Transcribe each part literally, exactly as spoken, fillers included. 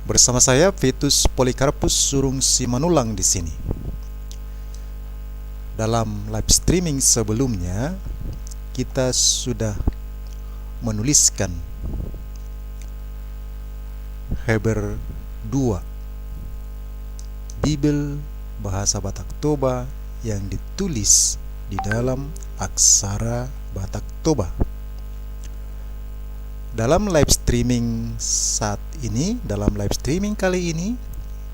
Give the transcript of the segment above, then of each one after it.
Bersama saya, Vitus Polycarpus Surung Simanullang di sini. Dalam live streaming sebelumnya, kita sudah menuliskan Heber dua, Bibel bahasa Batak Toba yang ditulis di dalam aksara Batak Toba. Dalam live streaming saat ini, dalam live streaming kali ini,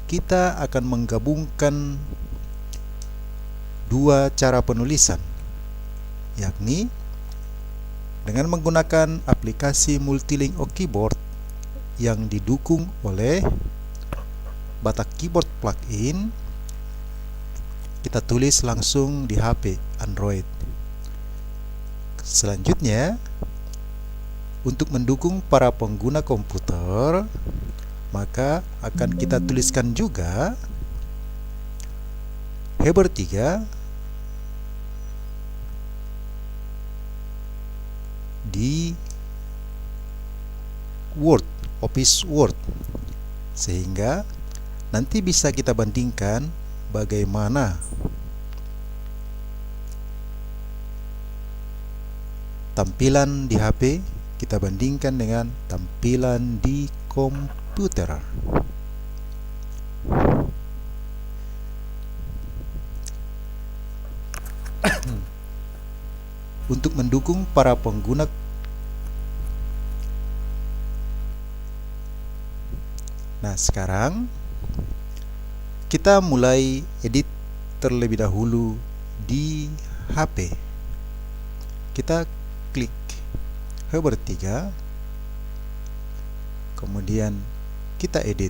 kita akan menggabungkan dua cara penulisan, yakni dengan menggunakan aplikasi Multilingo Keyboard yang didukung oleh Batak Keyboard Plugin, kita tulis langsung di H P Android. Selanjutnya, untuk mendukung para pengguna komputer, maka akan kita tuliskan juga Heber tiga di Word, Office Word, sehingga nanti bisa kita bandingkan bagaimana tampilan di H P, kita bandingkan dengan tampilan di komputer. Untuk mendukung para pengguna. Nah, sekarang kita mulai edit terlebih dahulu di H P. Kita klik Heber tiga, kemudian kita edit.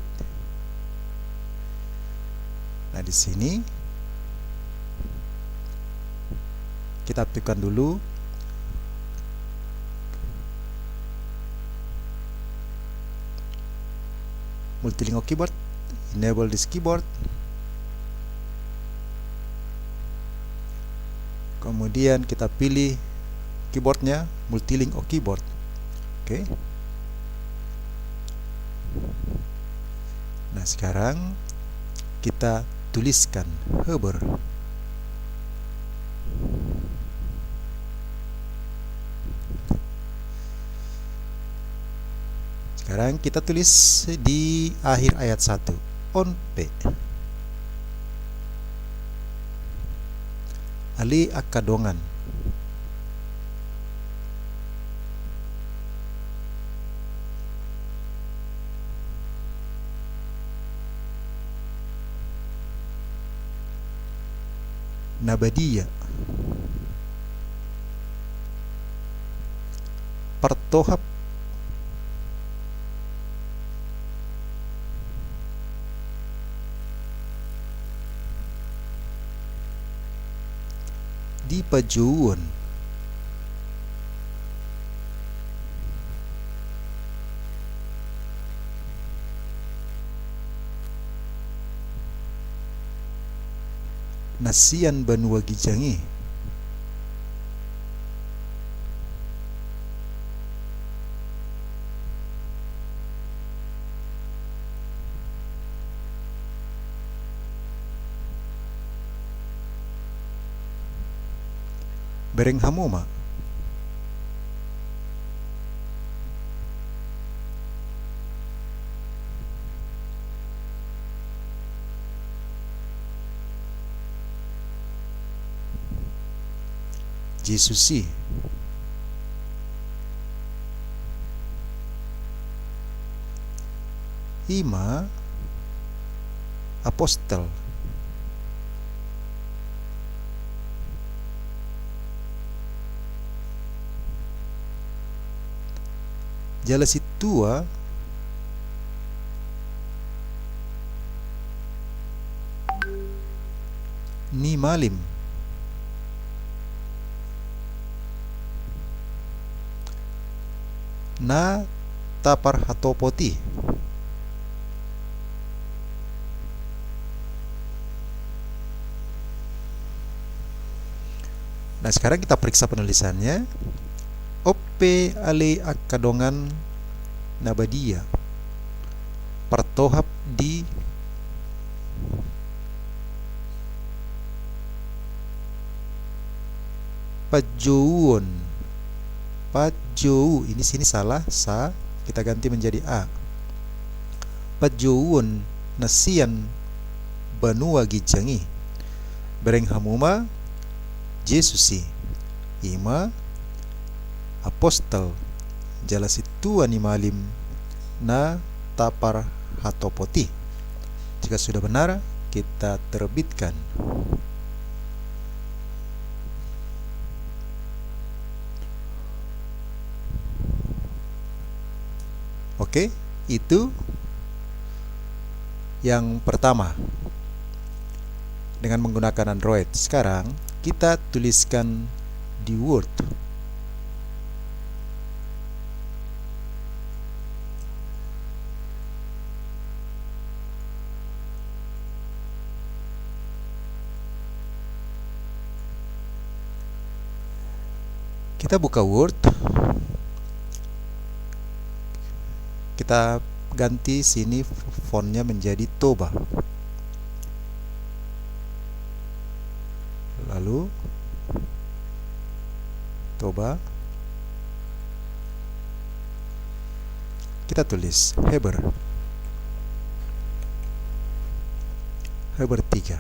Nah, di sini kita aktifkan dulu Multilingo Keyboard, enable this keyboard. Kemudian kita pilih keyboardnya, Multilingo Keyboard. Oke. Nah, sekarang kita tuliskan Heber. Sekarang kita tulis di akhir ayat satu. On pe ale angka dongan. Na badia. Partohap. Di pajouon. Na sian banua ginjang i. Bereng hamu ma. Jesus i. I ma apostel. Jala sintua ni malim. Na taparhatopot i. Nah, sekarang kita periksa penulisannya. On pe ale angka dongan na badia. Partohap di panjouon. Panjou, ini sini salah, sa, kita ganti menjadi a. Panjouon na sian banua ginjang i. Bereng hamu ma Jesus i, i ma apostel jala sintua ni malim na taparhatopot i. Jika sudah benar, kita terbitkan. Oke, itu yang pertama. Dengan menggunakan Android. Sekarang kita tuliskan di Word. Kita buka Word. Kita ganti sini fontnya menjadi Toba. Lalu Toba. Kita tulis Heber. Heber tiga.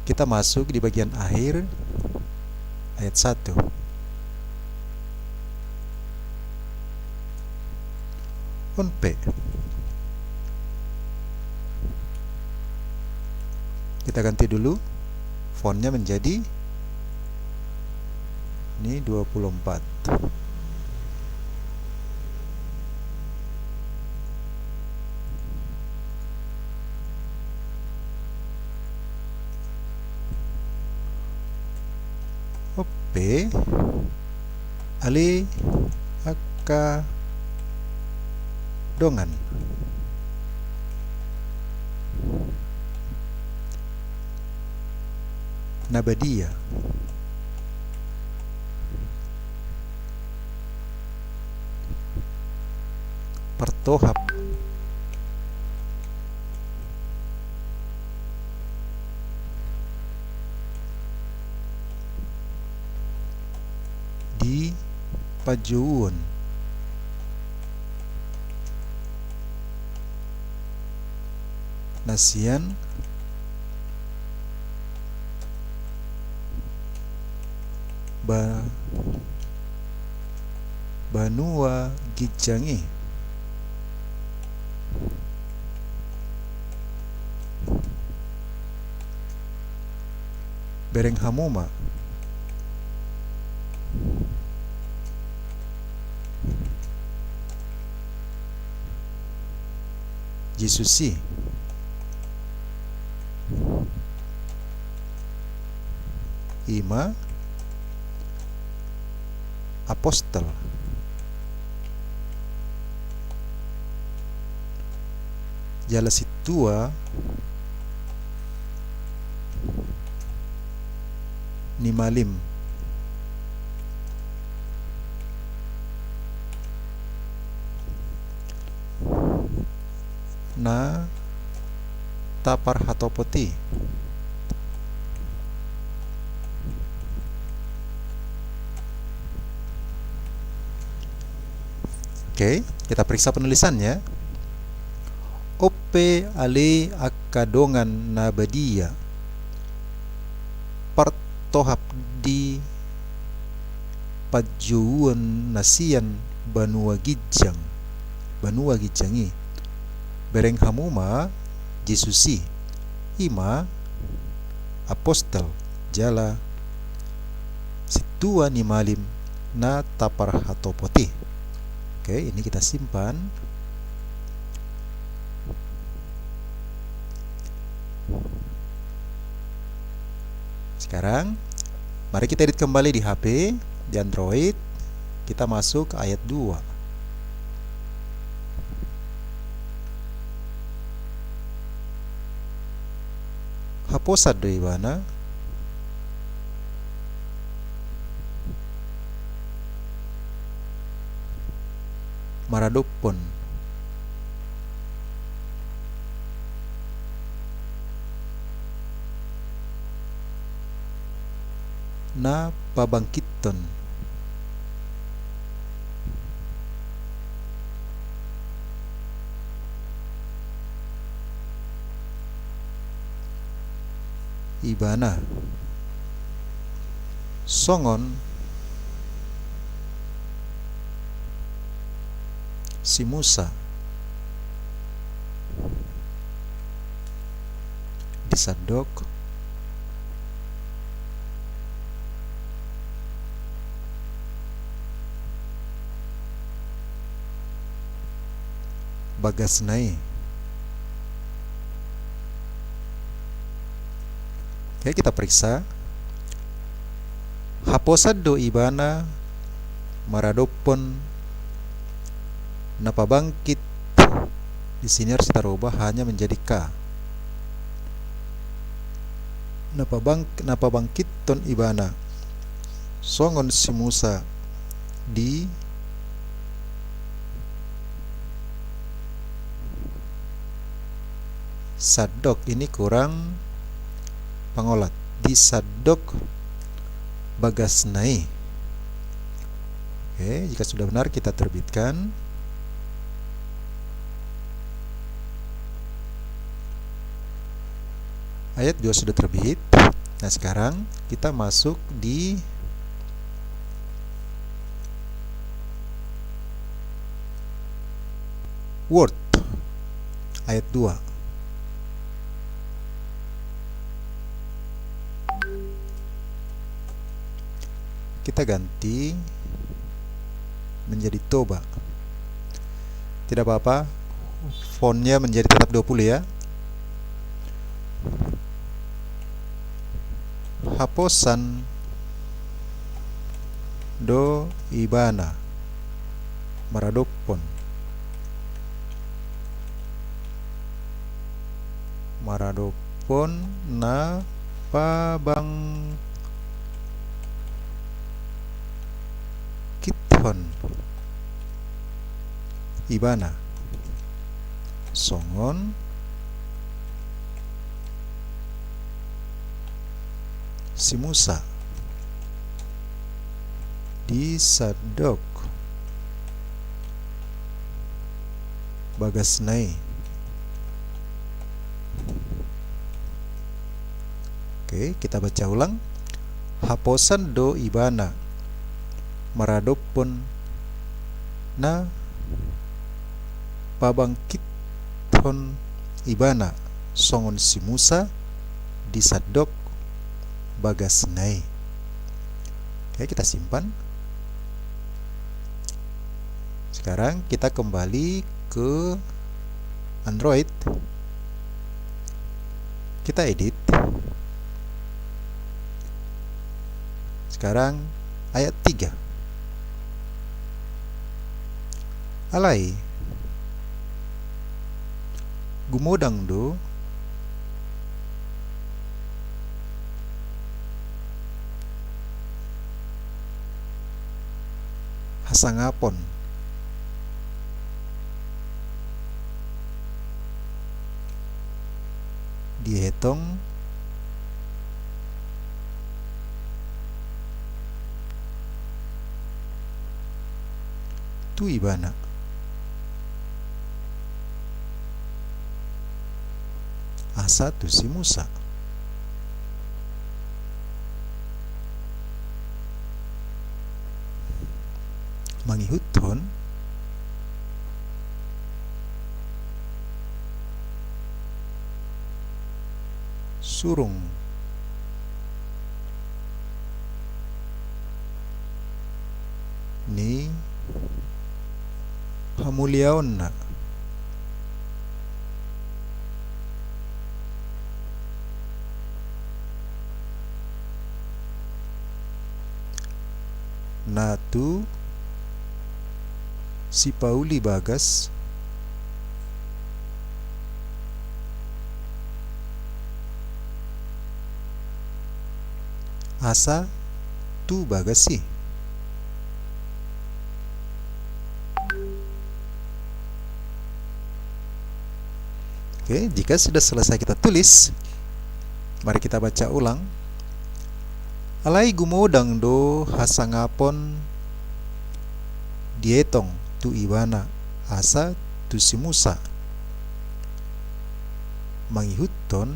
Kita masuk di bagian akhir ayat satu. On pe. Kita ganti dulu fontnya menjadi ini dua puluh empat. Ope, ale angka dongan na badia. Partohap di panjouon na sian ba-, banua ginjang i. Bereng hamu ma Jesus i. I ma apostel jala sintua ni malim na taparhatopot i. Oke, kita periksa penulisannya. Ope ale angka dongan na badia, partohap di panjouon na sian banua ginjang, banua ginjang i. Bereng hamu ma Jesus i, i ma apostel jala sintua ni malim na taparhatopot i. Oke, ini kita simpan. Sekarang, mari kita edit kembali di H P, di Android. Kita masuk ke ayat dua. Haposan do ibana. Maradophon na pabangkithon ibana songon si Musa di sandok bagasna i. Oke, kita periksa. Haposan do ibana maradophon na pabangkit, di sini harus kita rubah hanya menjadi ka. Na pabang-, na pabangkithon ibana songon si Musa di sandok, ini kurang pangolat, di sandok bagasna i. Oke, jika sudah benar kita terbitkan. Ayat dua sudah terbit. Nah, sekarang kita masuk di Word ayat dua. Kita ganti menjadi Toba. Tidak apa-apa, fontnya menjadi tetap dua puluh ya. Haposan do ibana maradophon, maradophon na pabangkithon ibana songon si Musa di sandok bagasna i. Oke, kita baca ulang. Haposan do ibana maradophon na pabangkithon ibana songon si Musa di sandok bagasna i. Oke, kita simpan. Sekarang kita kembali ke Android. Kita edit. Sekarang ayat tiga. Alai gumodang do hasangapon dietong tu ibana asa tu si Musa. Mangihuthon surung ni hamuliaonna. Na tu sipauli bagas asa tu bagas i. Oke, jika sudah selesai kita tulis, mari kita baca ulang. Alai gumodang do hasangapon dietong tu ibana asa tu si Musa. Mangihuthon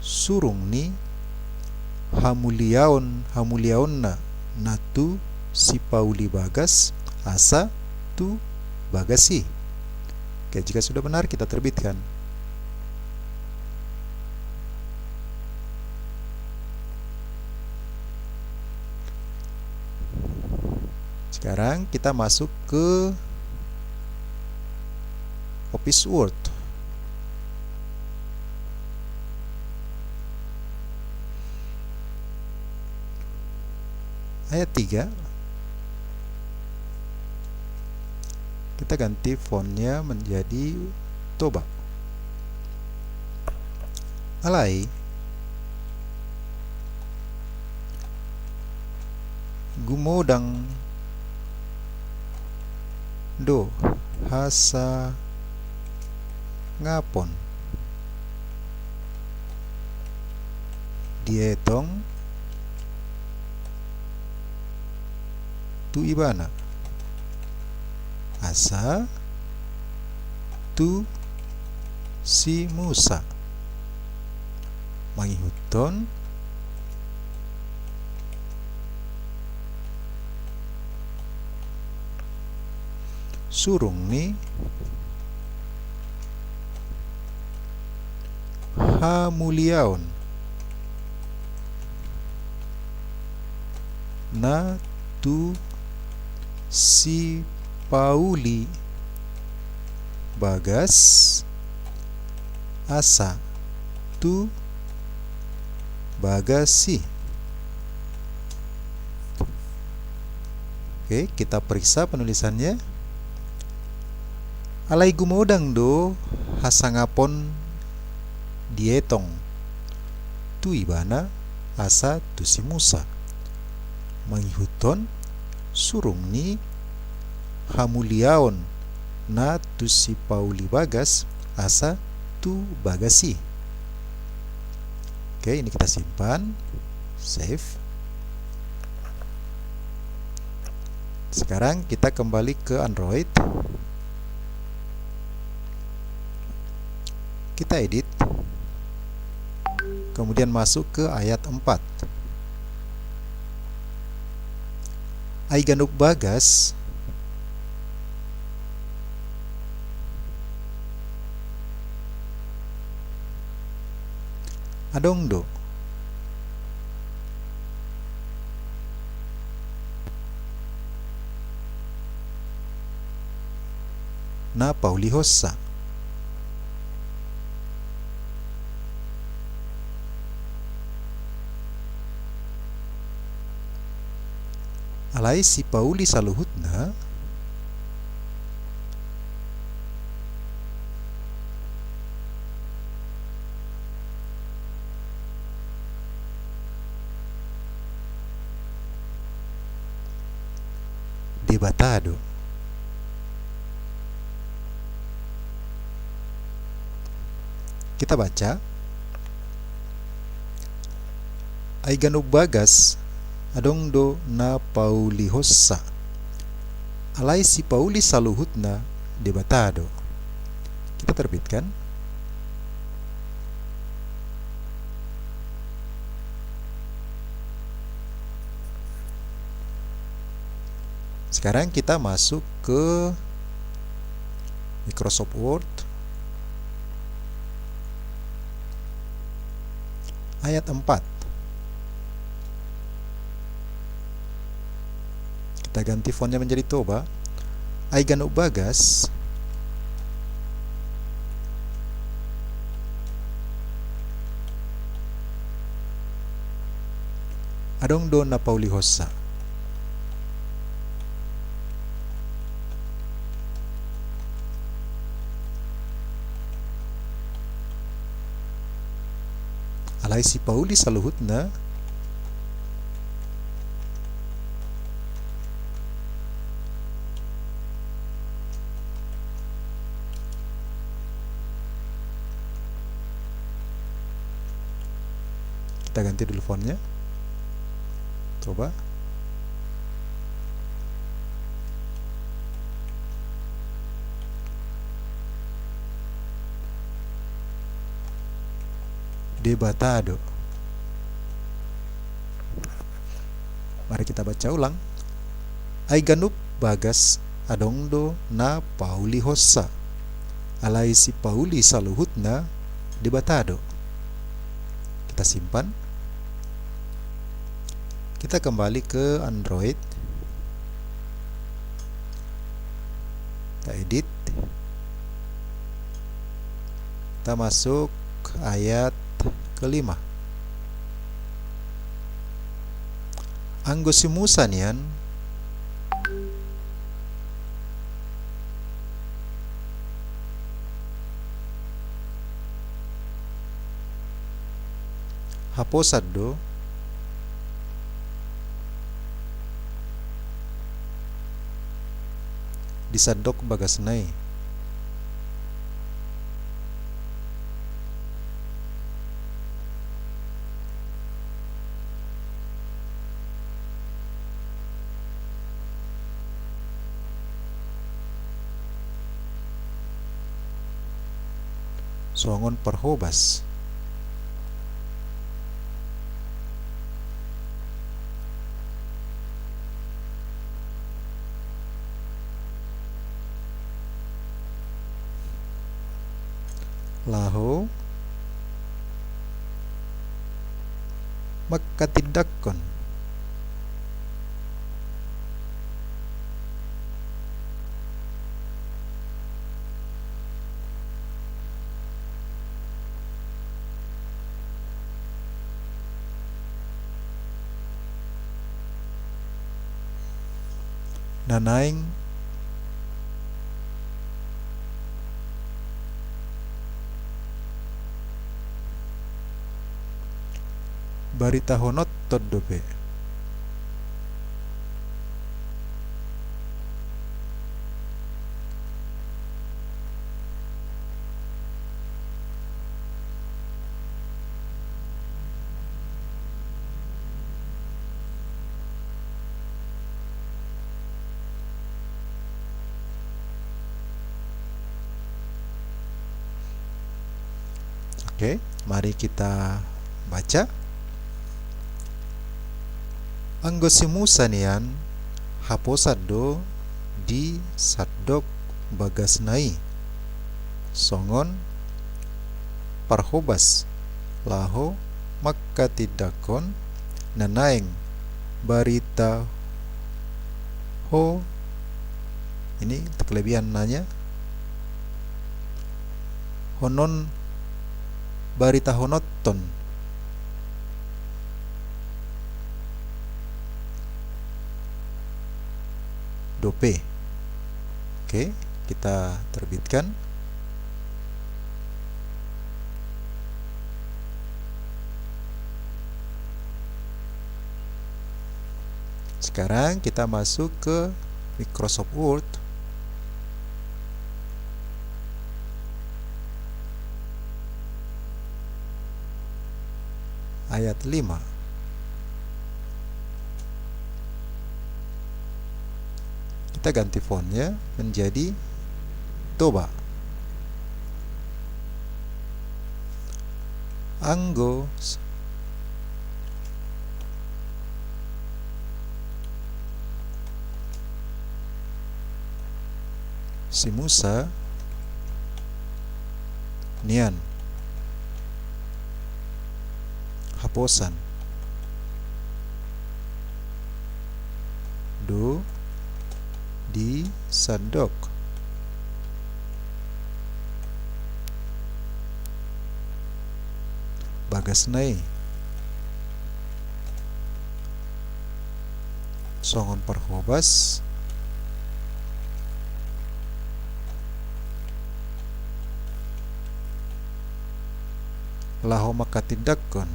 surung ni hamuliaon, hamuliaonna na tu si Pauli bagas asa tu bagas i. Oke, jika sudah benar kita terbitkan. Sekarang kita masuk ke Office Word. Ayat tiga. Kita ganti fontnya menjadi Toba. Alai gumodang do hasangapon dietong tu ibana asa tu si Musa. Mangihuthon surung ni hamuliaon na tu si Pauli bagas asa tu bagas i. Oke, kita periksa penulisannya. Alai gumodang do hasangapon dietong tu ibana asa tu si Musa. Mangihuthon surung ni hamuliaon na tu si Pauli bagas asa tu bagas i. Oke, ini kita simpan. Save. Sekarang kita kembali ke Android. Kita edit. Kemudian masuk ke ayat empat. Ai ganup bagas adong do na paulihonsa. Alai sipauli saluhutna Debata do. Kita baca. Ai ganup bagas adong do na paulihonsa. Alai sipauli saluhutna Debata do. Kita terbitkan. Sekarang kita masuk ke Microsoft Word. Ayat empat. Kita ganti fontnya menjadi Toba. Ai ganup bagas adong do na paulihonsa. Alai sipauli saluhutna Kita ganti dulu fontnya. Coba. Debata do. Mari kita baca ulang. Ai ganup bagas adong do na paulihonsa. Alai sipauli saluhutna Debata do. Kita simpan. Kita kembali ke Android. Kita edit. Kita masuk ayat kelima. Anggo si Musa nian, haposan do di sandok bagasna i. Songon parhobas. Laho mangkatindangkon. Na naeng baritahononton dope. Oke, mari kita baca. Anggo si Musa nian haposan do di sandok bagasna i songon parhobas laho mangkatindangkon na naeng barita ho, ini kelebihan nanya, honon baritahononton dope. Oke, kita terbitkan. Sekarang kita masuk ke Microsoft Word. Ayat lima. Kita ganti fontnya menjadi Toba. Anggo s-, si Musa nian haposan do di sandok bagasna i songon parhobas laho mangkatindangkon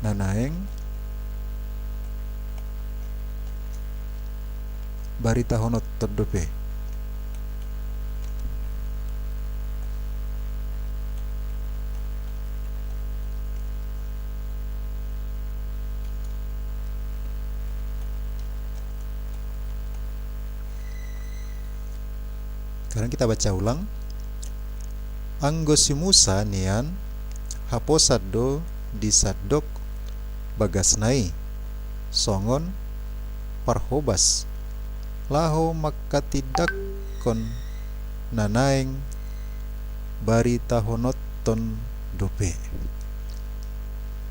na naeng baritahononton dope. Sekarang kita baca ulang. Anggo si Musa nian haposan do di sandok bagasna i, songon parhobas, laho manghatindanghon na naeng baritahononton dope.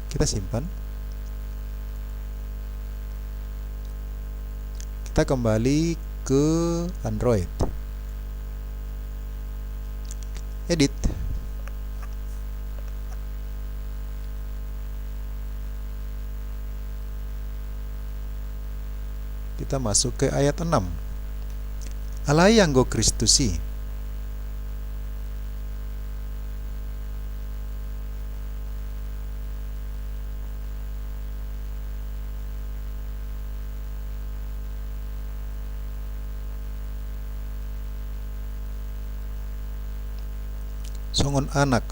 Kita simpan. Kita kembali ke Android. Edit. Kita masuk ke ayat enam. Alai anggo Kristus i. Songon anak.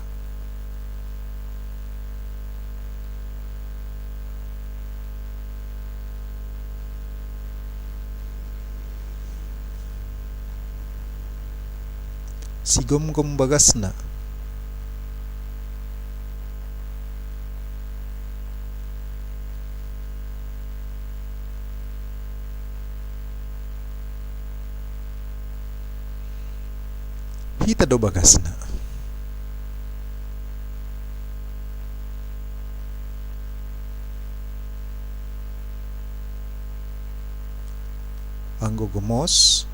Sigomgom bagasna. Hita do bagasna. Anggo gomos,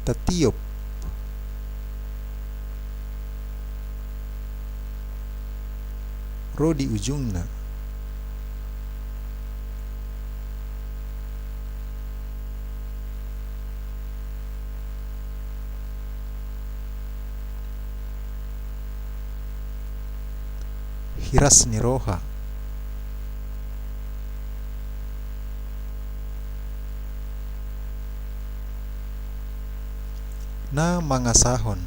tatiop ro di ujungna. Hiras ni roha. Na mangasahon.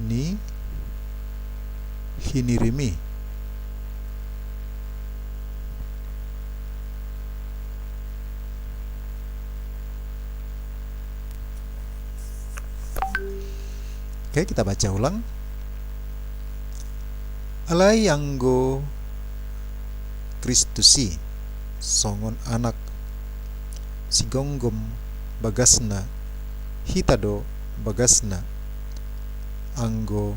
Ni hinirim i. Oke, kita baca ulang. Alai anggo Kristus i songon anak, sigomgom bagasna, hita do bagasna. Anggo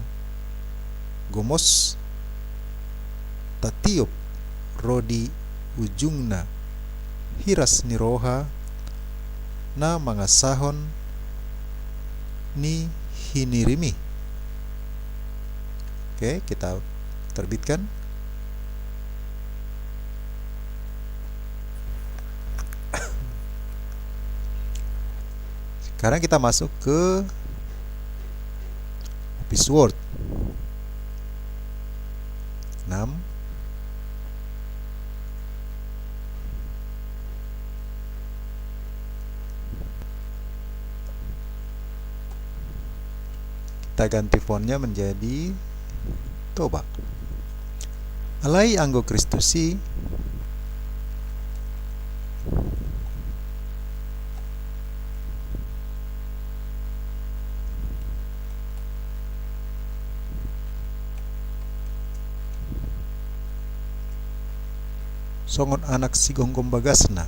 gomos, tatiop ro di ujungna, hiras ni roha, na mangasahon ni hinirim i. Oke, kita terbitkan. Sekarang kita masuk ke Office Word. Enam. Kita ganti fontnya menjadi Toba. Alai anggo Kristus i songon anak, sigomgom bagasna.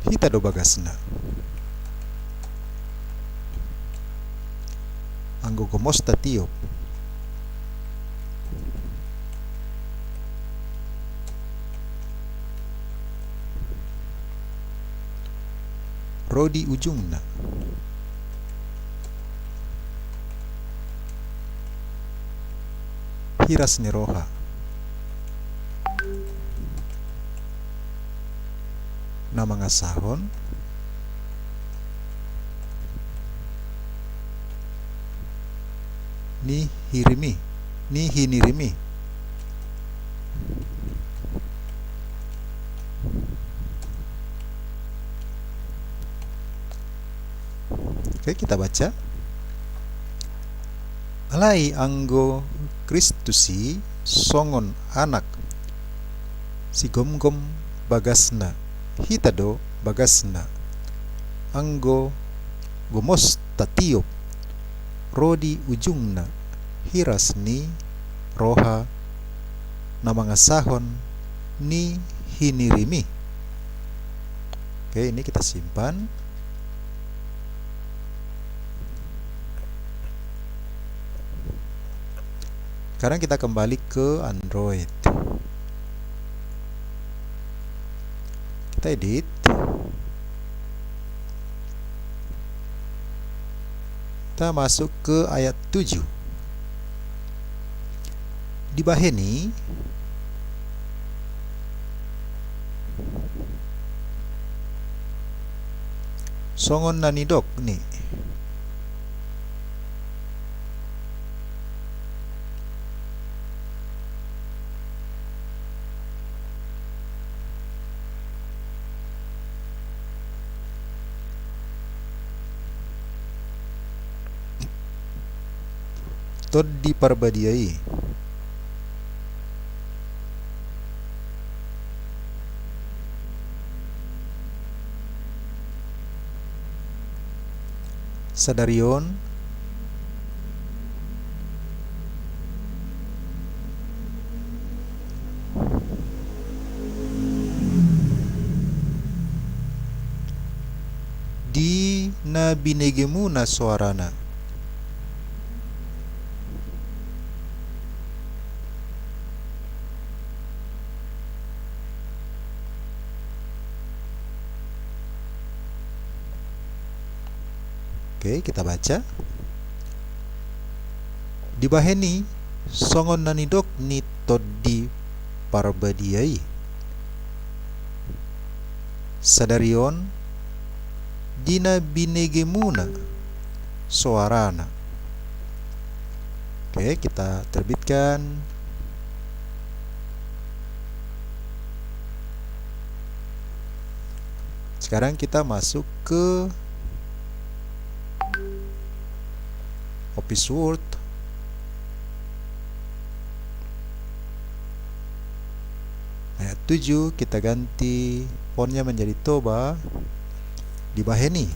Hita do bagasna. Anggo gomos tatiop. ro di ujungna. Hiras ni roha na mangasahon ni hirim i, ni hinirim i. Oke, kita baca. Alai anggo Kristus i songon anak, sigomgom bagasna, hita do bagasna. Anggo gomos tatiop ro di ujungna hiras ni roha na mangasahon ni hinirim i. Oke, ini kita simpan. Sekarang kita kembali ke Android. Kita edit. Kita masuk ke ayat tujuh. Dibahen i, songon na nidok ni. Tondi Parbadia i. Sadari on, di na binegemuna soarana. Oke, kita baca. Dibahen i, songon na nidok ni Tondi Parbadia i. Sadari on, di na binegemuna soarana. Oke, kita terbitkan. Sekarang kita masuk ke Office Word. Ayat tujuh, kita ganti fontnya menjadi Toba. Dibahen i,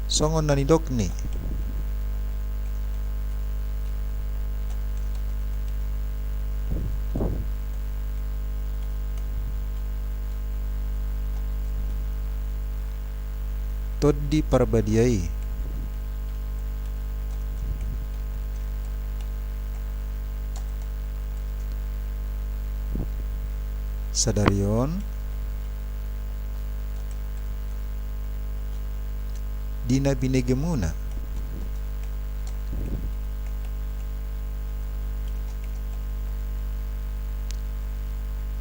songon na nidok ni Tondi Parbadia i. Sadari on, di na binegemuna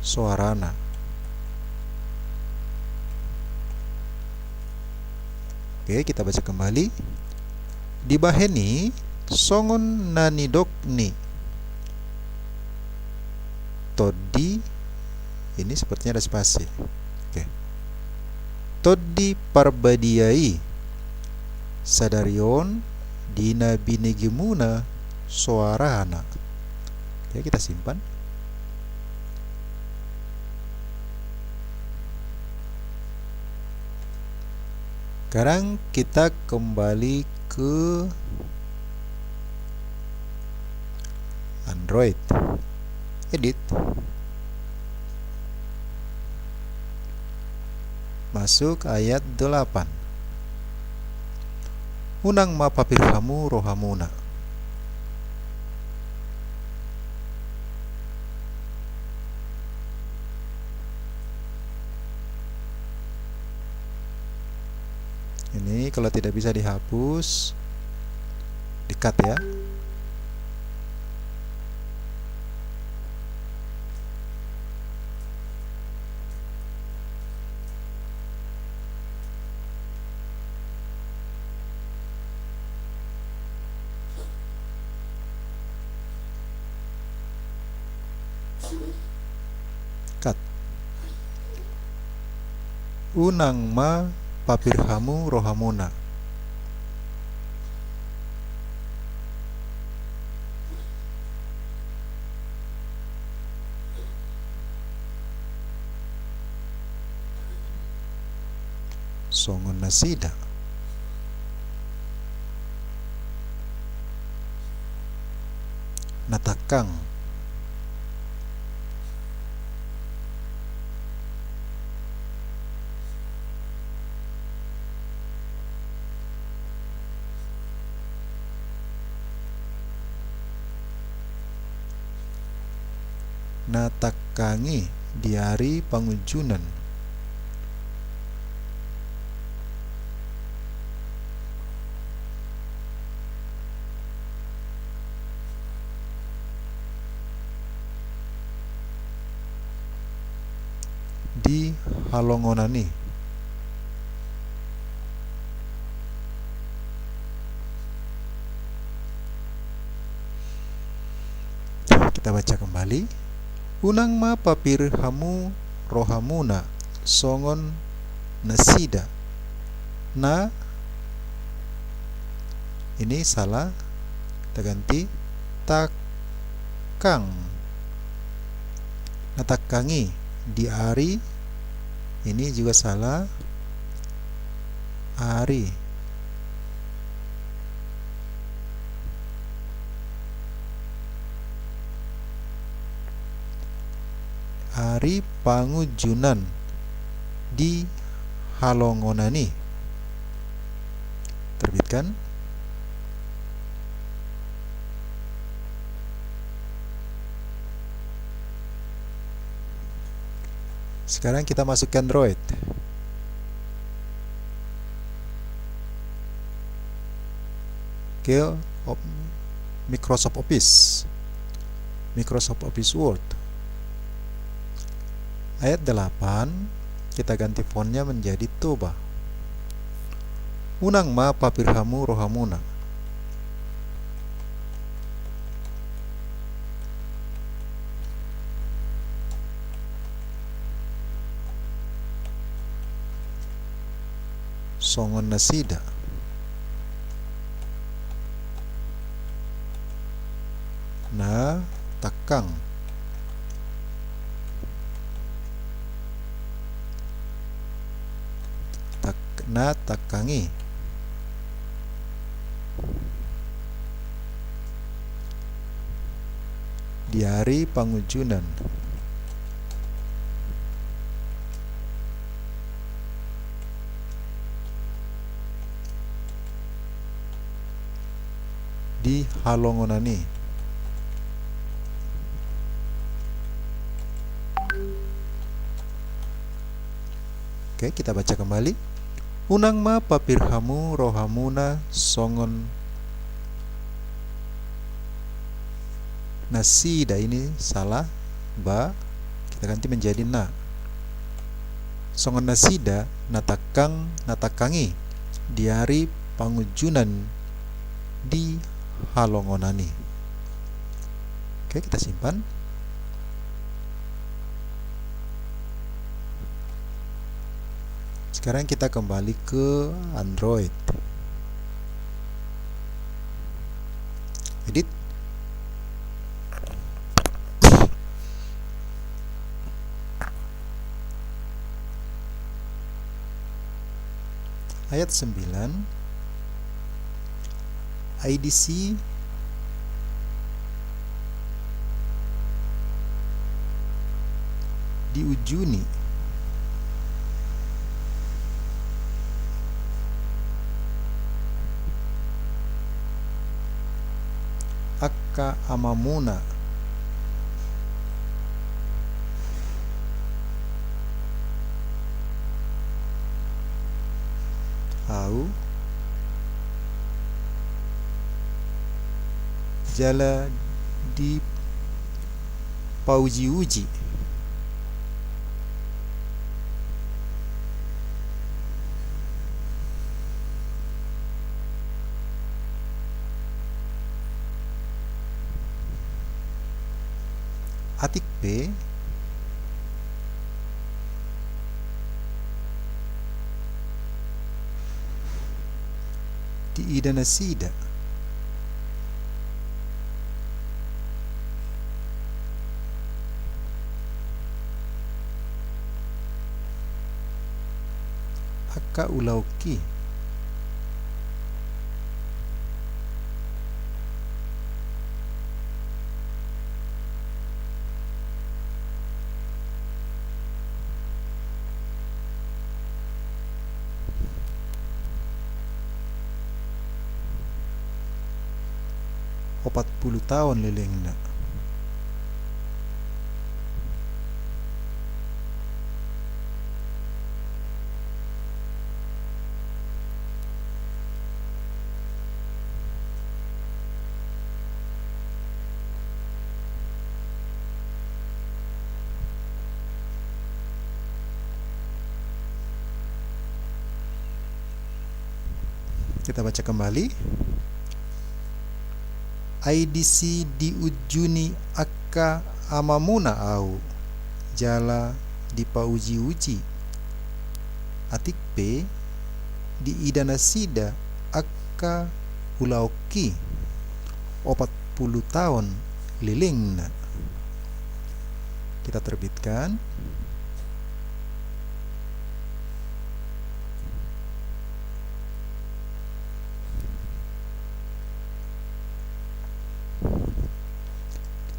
soarana. Oke, kita baca kembali. Dibahen i, songon na nidok ni Tondi, ini sepertinya ada spasi. Oke. Tondi Parbadia i. Sadari on, di na binegemuna soarana. Oke, kita simpan. Sekarang kita kembali ke Android. Edit. Masuk ayat delapan. Unang ma papir hamu rohamuna. Kalau tidak bisa dihapus, di-cut ya. Cut. Unang ma papir hamu rohamuna. Songon nasida. Na tangkang. Na tangkang i di ari pangunjunan. Di halongonan i. Kita baca kembali. Unang ma papir hamu rohamuna songon nasida. Na, ini salah, kita ganti, tangkang. Na tangkang i di ari, ini juga salah, ari. Ari pangunjunan di halongonan i. Terbitkan. Sekarang kita masuk ke Android. Ke op-, Microsoft Office. Microsoft Office Word. Ayat delapan, kita ganti fontnya menjadi Toba. Unang ma papir hamu rohamuna. Songon nasida. Na tangkang. Tak-, na tangkang i. Di ari pangunjunan. Di halongonan i. Oke, kita baca kembali. Unang ma papir hamu rohamuna songon nasida, ini salah, ba, kita ganti menjadi na. Songon nasida na tangkang, na tangkang i di ari pangunjunan di halongonan i. Oke, kita simpan. Sekarang kita kembali ke Android. Edit. Ayat sembilan. Ai disi diujuni angka amamuna. Au jala dipauji-uji. Atik pe diida nasida angka ulaonki. Opat pulu taon lelengna. Kita baca kembali. Ai disi diujuni angka amamuna ahu, jala dipauji-uji. Atik pe diida nasida angka ulaonki, opat pulu taon lelengna. Kita terbitkan.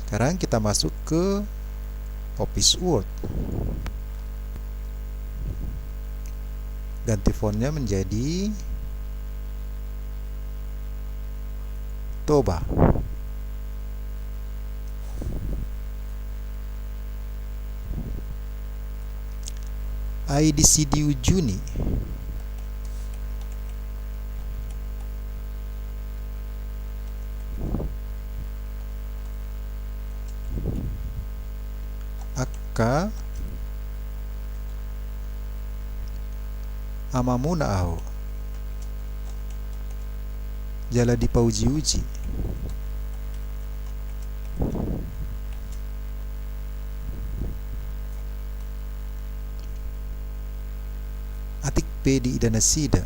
Sekarang kita masuk ke Office Word. Ganti fontnya menjadi Toba. Ai disi diujuni angka amamuna ahu, jala dipauji-uji. Atik pe diida nasida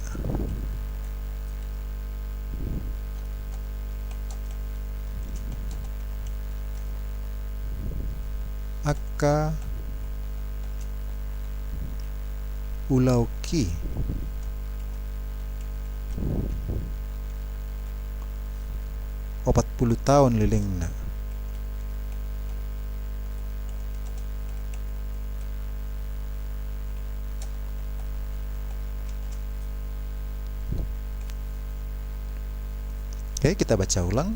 angka ulaonki, opat pulu taon lelengna. Oke, kita baca ulang.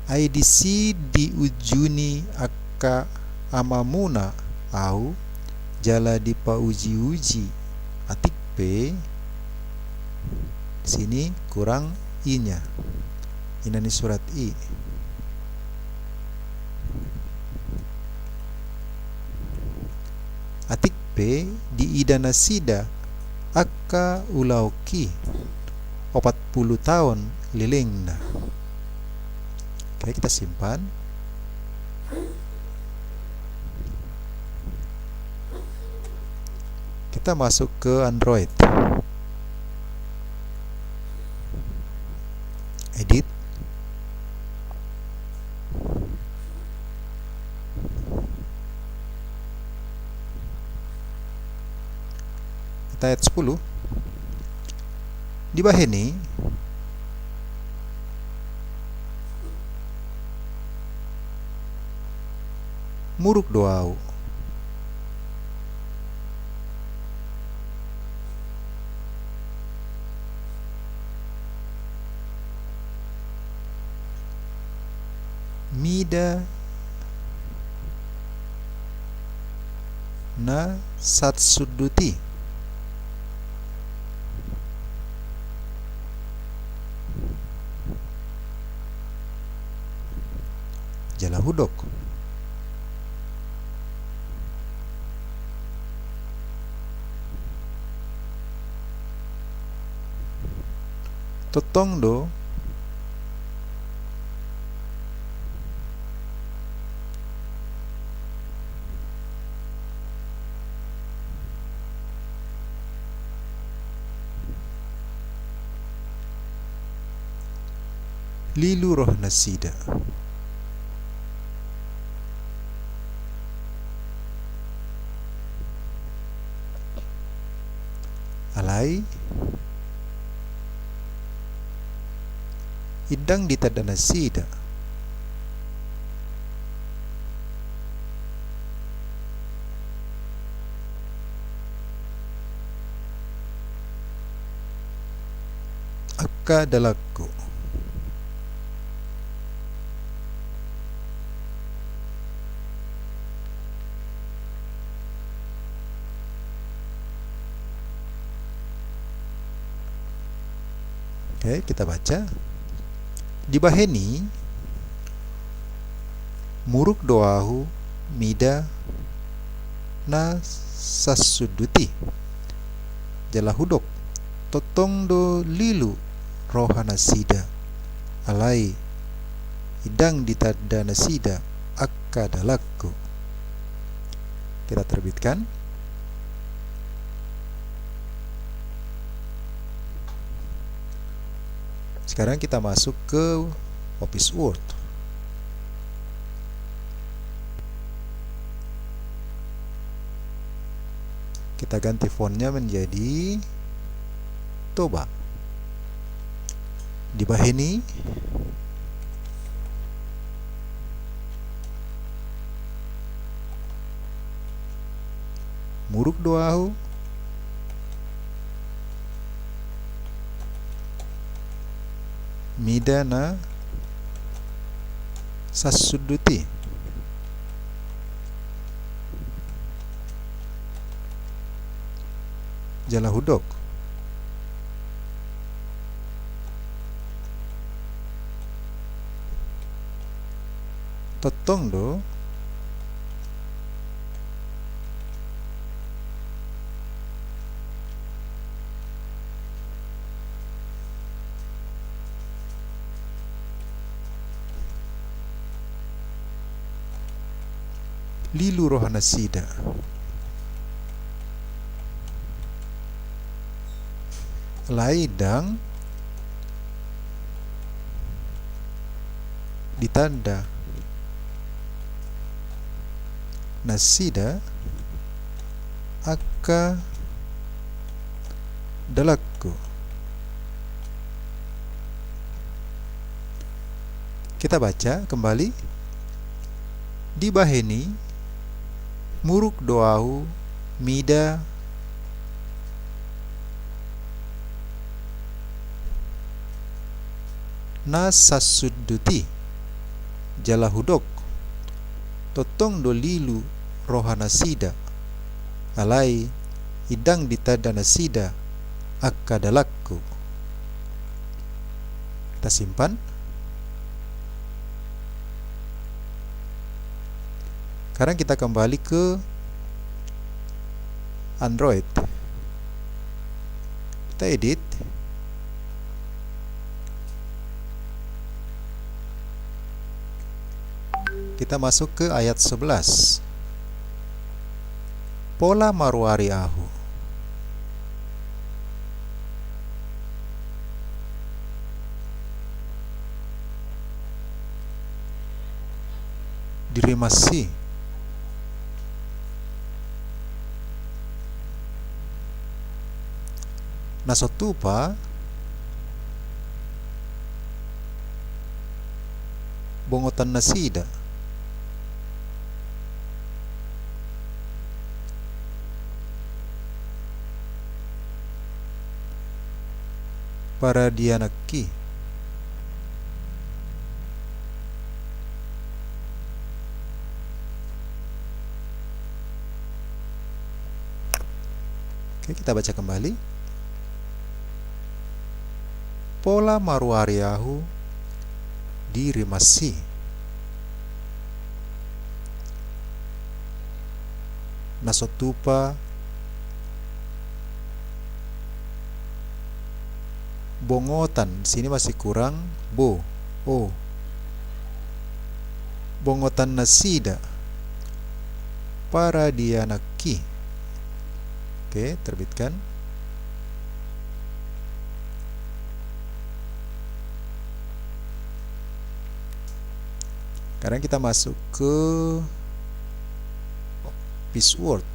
Ai disi diujuni angka amamuna ahu, jala dipauji-uji. Atik pe, sini kurang i-nya, ina ni surat i. Atik pe diida nasida angka ulaonki, opat pulu taon lelengna. Oke, kita simpan. Kita masuk ke Android. Edit. Kita ayat sepuluh. Dibahen i, muruk do ahu. Mida na satsundut i. Jala hudok. Tongtong do lilu rohanasida. Alai ndang ditanda nasida angka dalangku. Oke, kita baca. Dibahen i, muruk do ahu mida na sansundut i. Jala hudok, tongtong do lilu rohanasida, alai ndang ditanda nasida angka dalangku. Kita terbitkan. Sekarang kita masuk ke Office Word. Kita ganti fontnya menjadi Toba. Dibahen i, muruk do ahu mida na sansundut i. Jala hudok, tongtong do lilu rohanasida, alai ndang ditanda nasida angka dalangku. Kita baca kembali. Dibahen i, muruk do ahu mida na sansundut i. Jala hudok, tongtong do lilu rohanasida, alai ndang ditanda nasida angka dalangku. Kita simpan. Sekarang kita kembali ke Android. Kita edit. Kita masuk ke ayat sebelas. Pola maruari ahu di rimassi. Na so tupa bongotannasida. Paradiananki. Oke, kita baca kembali. Pola maruari ahu di rimassi. Na so tupa bongotan, sini masih kurang bo, o. Bongotan nasida, paradianaki. Oke, terbitkan. Sekarang kita masuk ke Office Word.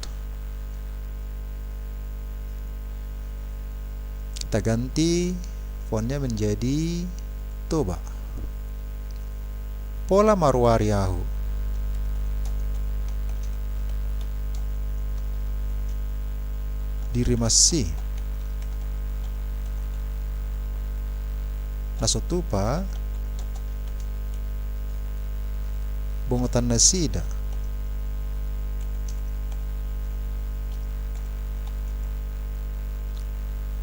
Kita ganti fontnya menjadi Toba. Pola maruari ahu di rimassi. Na so tupa bongotan nasida,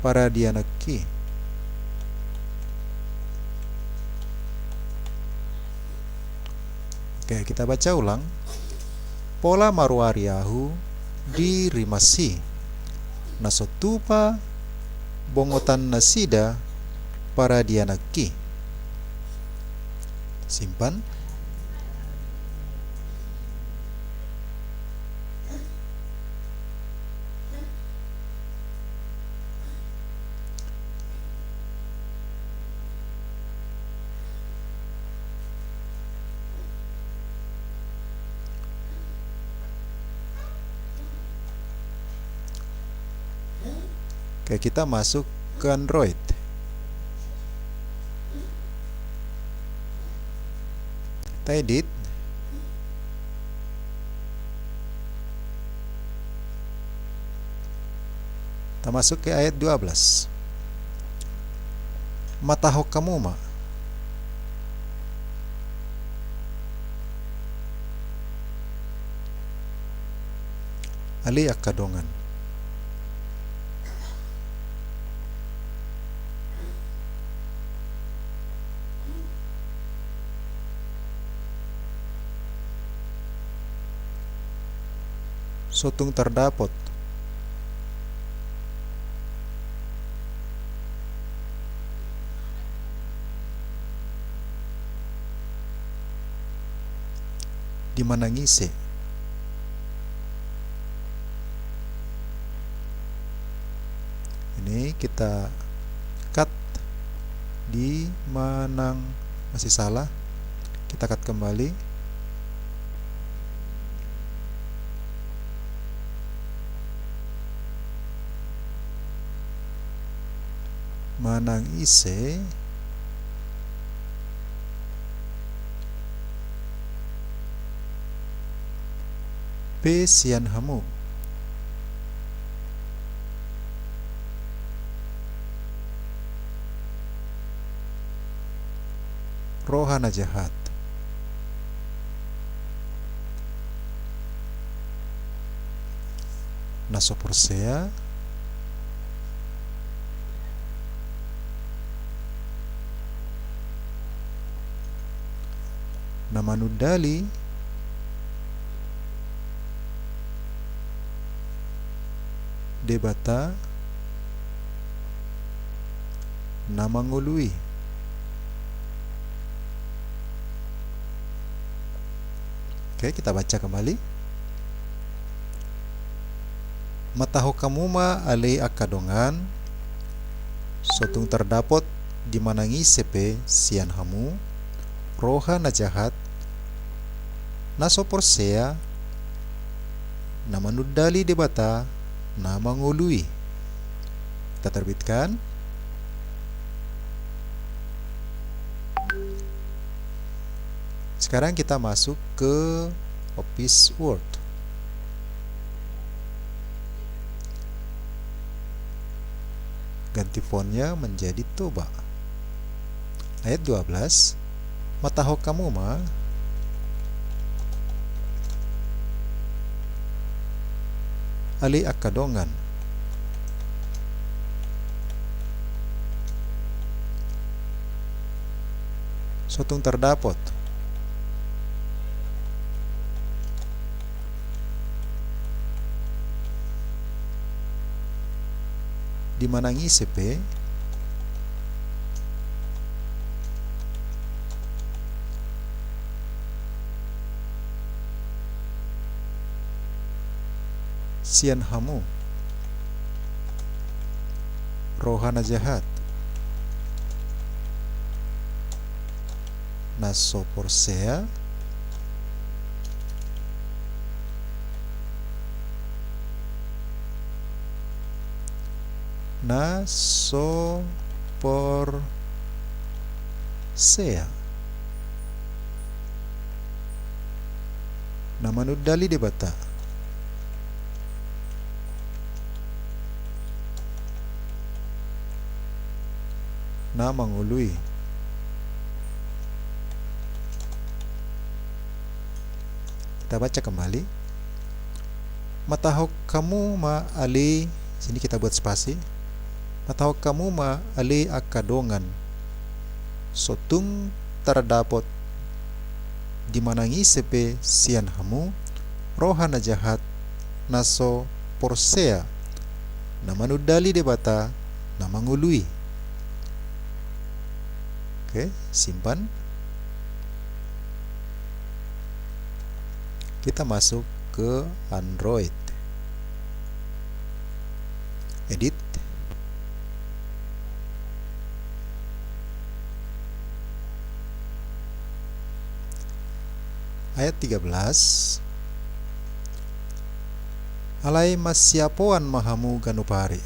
paradianaki. Oke, kita baca ulang. Pola maruari ahu di rimassi. Na so tupa bongotan nasida, paradianaki. Simpan. Oke, kita masuk ke Android. Kita edit. Kita masuk ke ayat dua belas. Matahon hamu ma. Ale angka dongan. So tung tardapot di manang ise. Ini kita cut di manang, masih salah. Kita cut kembali. Manang ise pe sian hamu. Roha na jahat. Na so porsea. Na manundali Debata na mangolui. Oke, kita baca kembali. Matahon hamu ma ale angka dongan, so tung tardapot di manang ise pe sian hamu, roha na jahat, na so porsea, na manundali Debata na mangolui. Kita terbitkan. Sekarang kita masuk ke Office Word. Ganti fontnya menjadi Toba. Ayat dua belas. Matahon hamu ma, ale angka dongan. So tung tardapot. di manang ise pe sian hamu roha na jahat, na so porsea, na so porsea, na manundali Debata, na mangoloi. Kita baca kembali. Matahon hamu ma ale, sini kita buat spasi. Matahon hamu ma ale angka dongan, so tung tardapot di manang ise pe sian hamu roha na jahat, na so porsea, na manundali Debata, na mangoloi. Oke, simpan. Kita masuk ke Android. Edit. Ayat tiga belas. Alai masiapoan ma hamu ganup ari.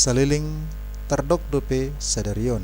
Saleleng tardok dope sadari on.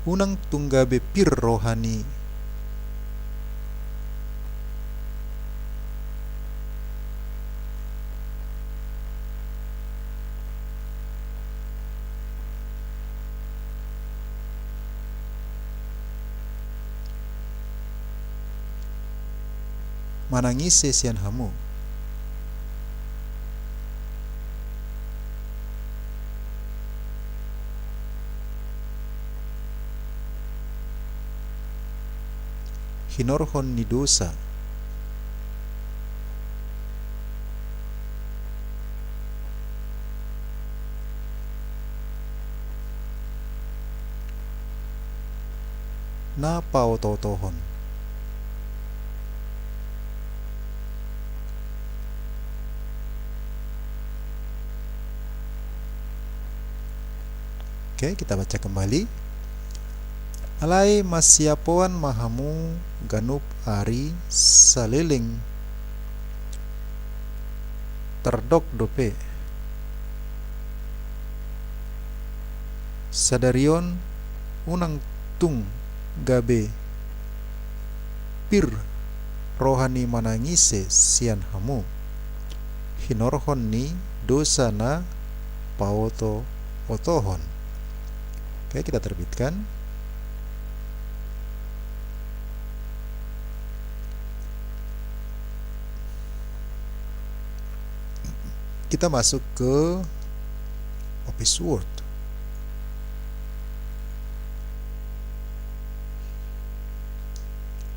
Unang tung gabe pir roha ni manang ise sian hamu. Hinorhon ni dosa. Na paotootohon. Oke, kita baca kembali. Alai masiapoan ma hamu ganup ari saleleng tardok dope sadari on, unang tung gabe pir roha ni manang ise sian hamu, hinorhon ni dosa na paotootohon. Oke, kita terbitkan. Kita masuk ke Office Word.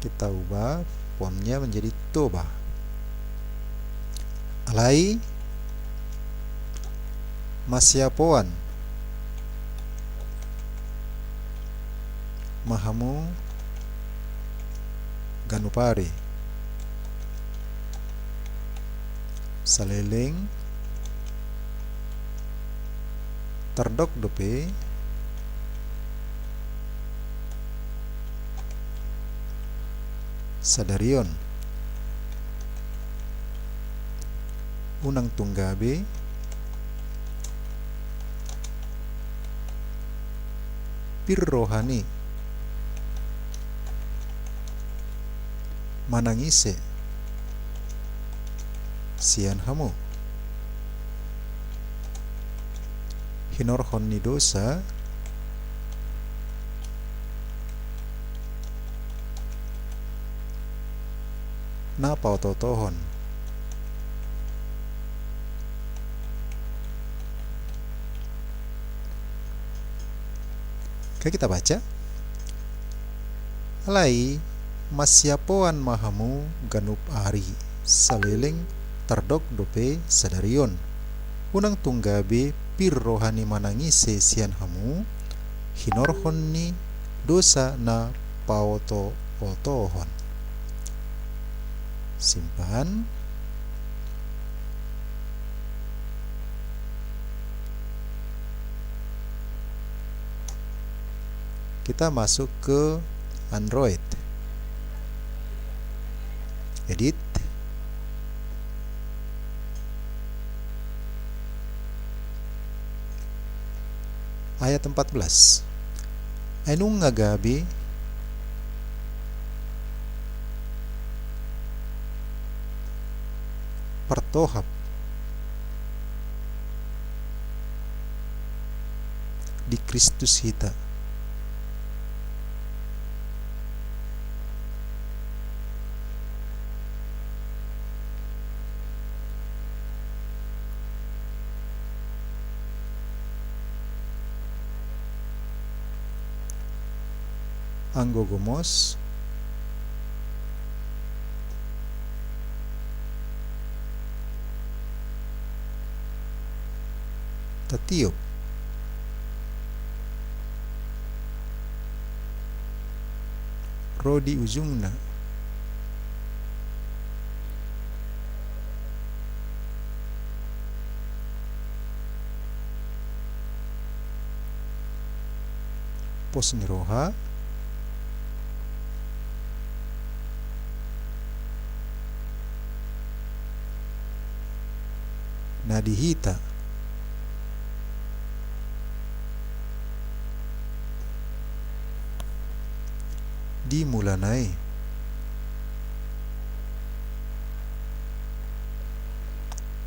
Kita ubah fontnya menjadi Toba. Alai masiapoan ma hamu ganup ari saleleng tardok dope sadari on. Unang tung gabe pir roha ni manang ise sian hamu hinorhon ni dosa na paotootohon. Oke, kita baca. Alai masiapoan ma hamu ganup ari, saleleng tardok dope sadari on. Unang tung gabe pir roha ni manang ise sian hamu hinorhon ni dosa na paotootohon. Simpan. Kita masuk ke Android. Edit. Ayat empat belas. Ai nunga gabe partohap di Kristus hita. Anggo gomos tatiop ro di ujungna. Pos ni roha na di hita di mulana i.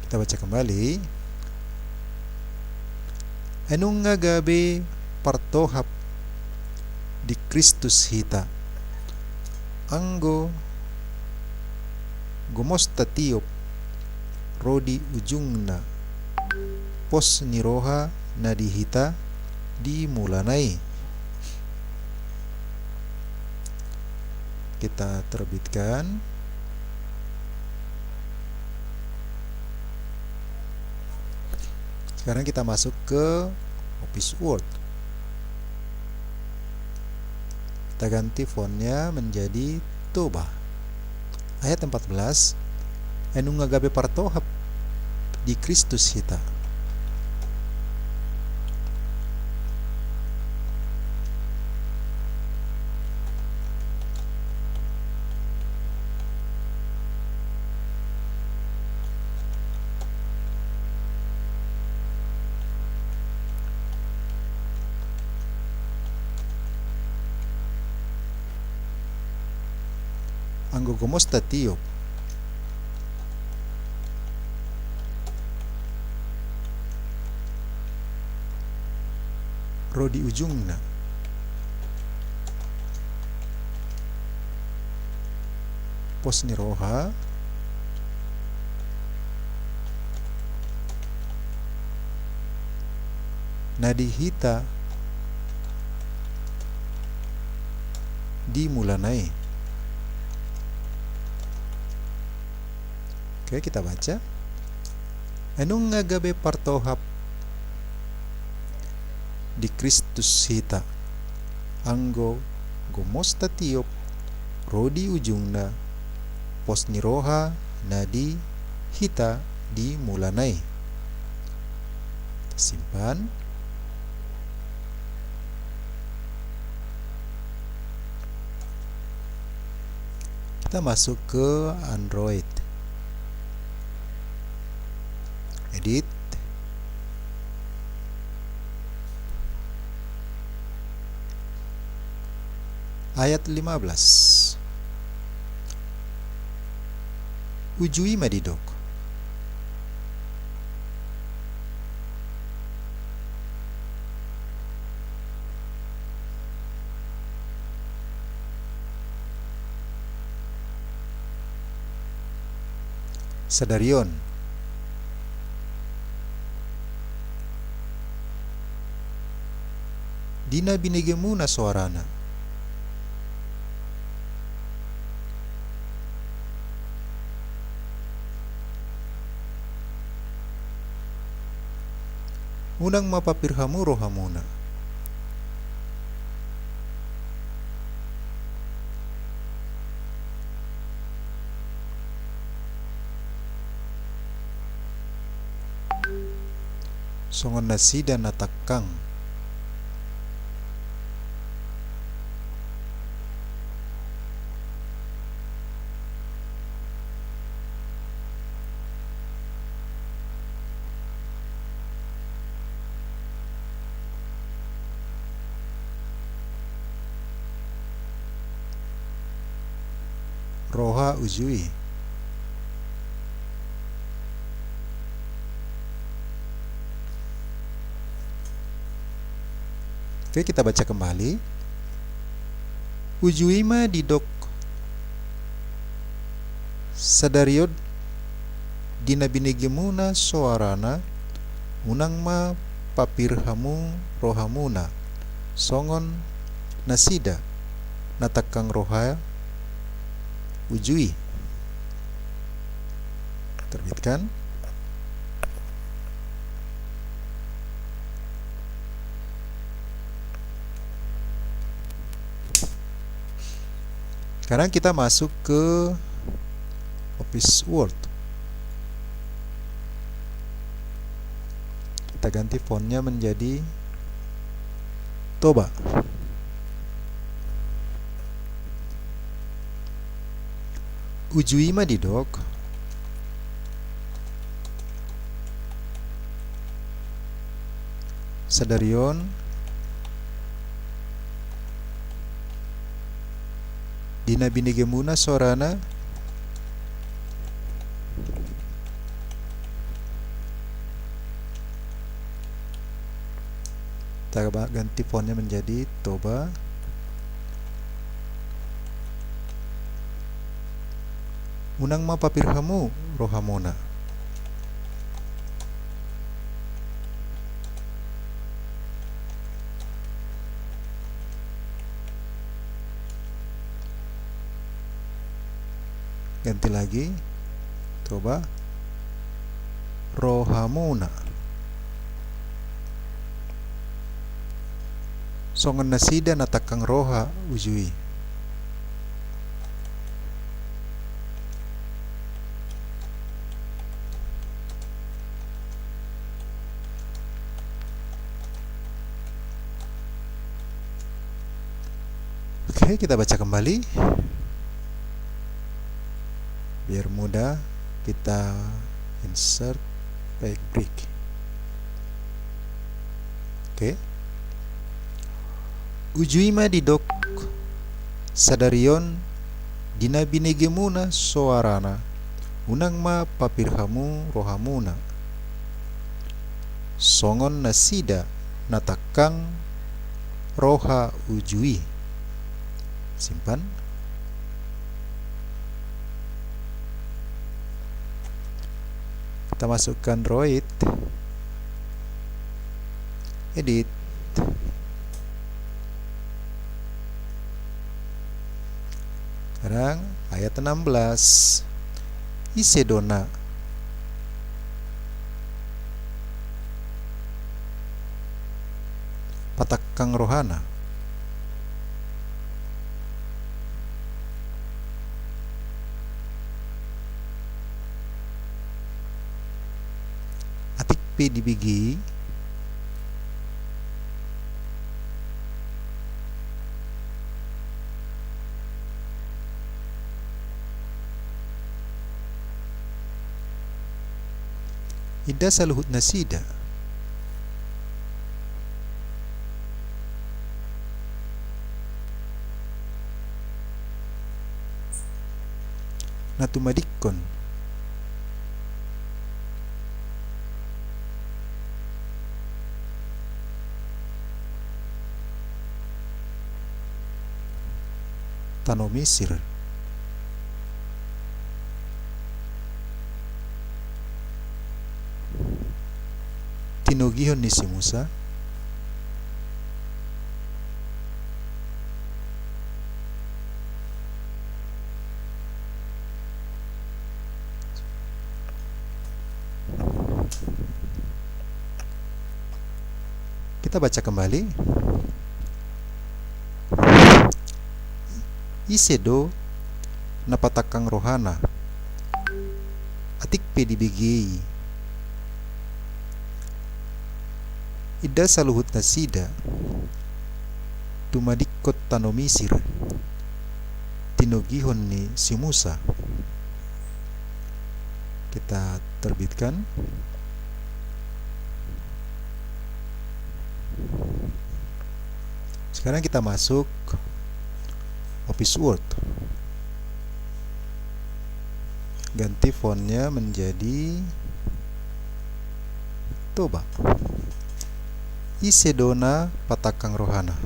Kita baca kembali. Ai nunga gabe partohap di Kristus hita. Anggo gomos tatiop ro di ujungna pos ni roha na di hita di mulana i. Kita terbitkan. Sekarang kita masuk ke Office Word. Kita ganti fontnya menjadi Toba. Ayat empat belas. Ai nunga gabe partohap di Kristus hita. Anggo gomos tatiop ro di ujungna pos ni roha na di hita di mulana i. Oke, kita baca. Ai nunga gabe partohap di Kristus hita. Anggo gomos tatiop ro di ujungna pos ni roha na di hita di mulana i. Simpan. Kita masuk ke Android. Edit. Ayat lima belas. Uju i ma didok. Sadari on. Di na binegemuna soarana. Unang ma papir hamu rohamuna. Songon nasida na tangkang. Roha uju i. Oke, kita baca kembali. Uju i ma didok sadari on di na binegemuna soarana, unang ma papir hamu rohamuna, songon nasida na tangkang roha uju i. Terbitkan. Sekarang kita masuk ke Office Word. Kita ganti fontnya menjadi Toba. Uju i ma didok. Sadari on. Di na binegemuna soarana. Kita ba-, ganti fontnya menjadi Toba. Unang ma papir hamu rohamuna. Ganti lagi. Coba. Rohamuna. Songon nasida na tangkang roha uju i. Oke, kita baca kembali. Biar mudah, kita insert back break. Oke. Uju i ma didok sadari on di na binegemuna soarana, unang ma papir hamu rohamuna. Songon nasida na tangkang roha uju i. Simpan. Kita masukkan roit. Edit. Sekarang ayat enam belas. Ise do na patangkang rohana? Atik pe dibege i, i Ida saluhut nasida na tumadingkon tano Misir, tinogihon ni si Musa. Kita baca kembali. Ise do na patangkang rohana, atik pe dibege i? Ida saluhut nasida tumadingkon tano Misir, tinogihon ni si Musa. Kita terbitkan. Sekarang kita masuk Office Word. Ganti fontnya menjadi Toba. Ise do na patangkang rohana,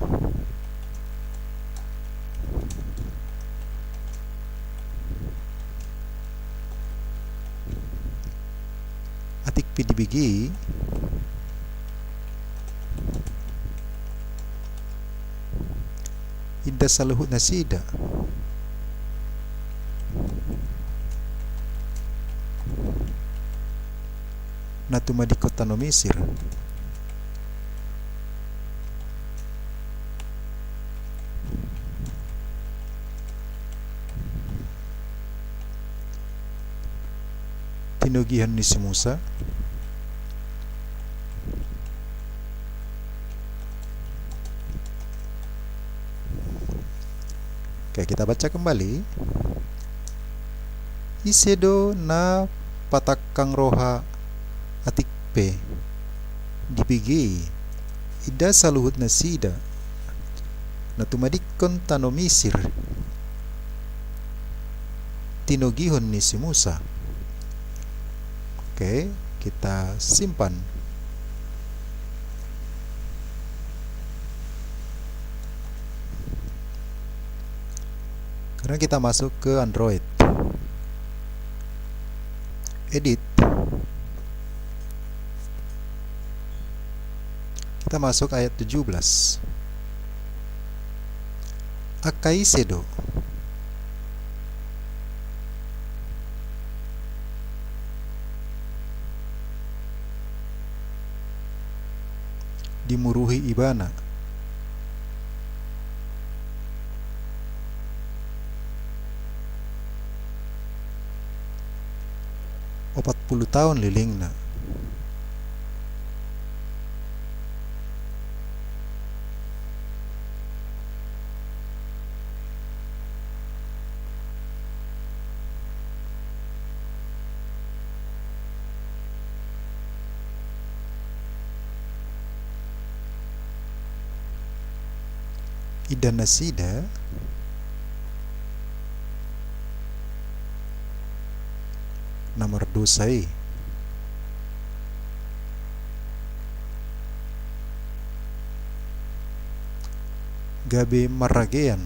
atik pe dibege i? Ida saluhut nasida na tumadingkon tano Misir, tinogihon ni si Musa. Oke, kita baca kembali. Ise do na patangkang roha, atik pe dibege i? Ida saluhut nasida na tumadingkon tano Misir, tinogihon ni si Musa. Oke, kita simpan. Sekarang kita masuk ke Android. Edit. Kita masuk ayat tujuh belas. Angka ise do dimuruhi ibana? Opat pulu taon lelengna. Ida nasida na mardosa i. Gabe marragean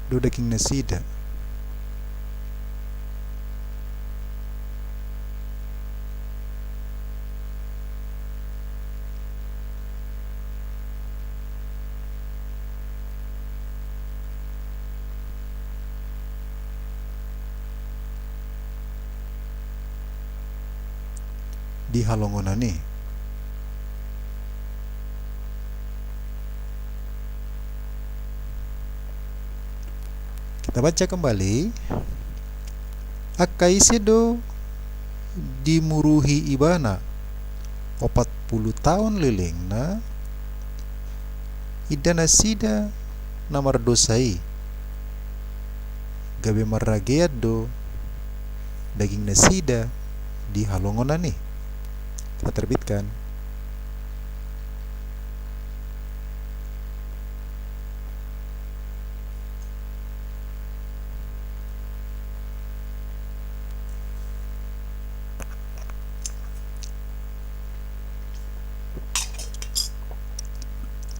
do daging nasida. Di halongonan i. Kita baca kembali. Angka ise do dimuruhi ibana opat pulu taon lelengna? Ida nasida na mardosa i. gabe marragean do daging nasida di halongonan i. Kita terbitkan.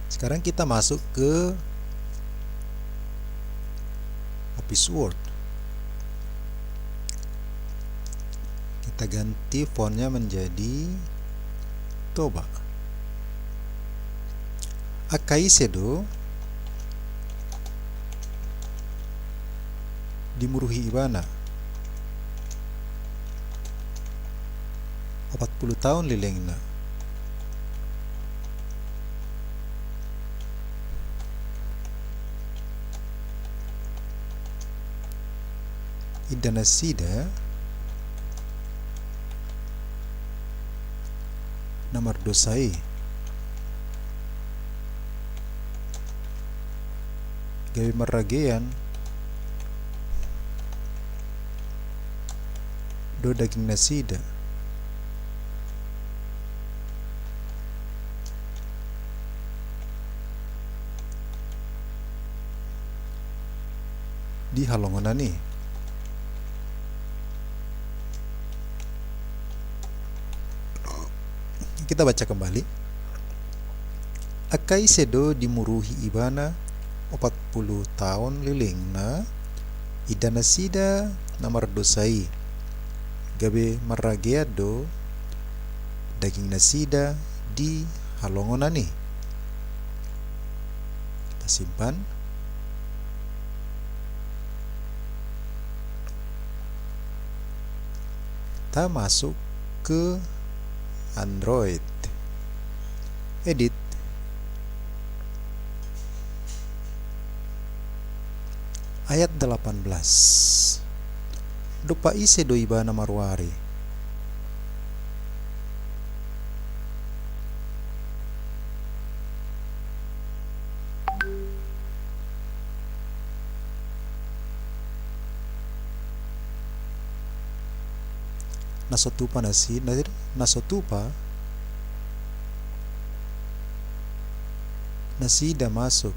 Sekarang kita masuk ke Office Word. Kita ganti fontnya menjadi Toba. Angka ise do dimuruhi ibana? Opat pulu taon lelengna. Inda nasida na mardosa i gabe marragean do daging nasida di halongonan i. Kita baca kembali. Angka ise do dimuruhi ibana opat pulu taon lelengna, inda nasida na mardosa i, gabe marragean do daging nasida di halongonan i. Kita simpan. Kita masuk ke Android. Edit. Ayat delapan belas. Dompak ise do ibana maruari? Na so tupa nasi-, na, na so tupa nasida masuk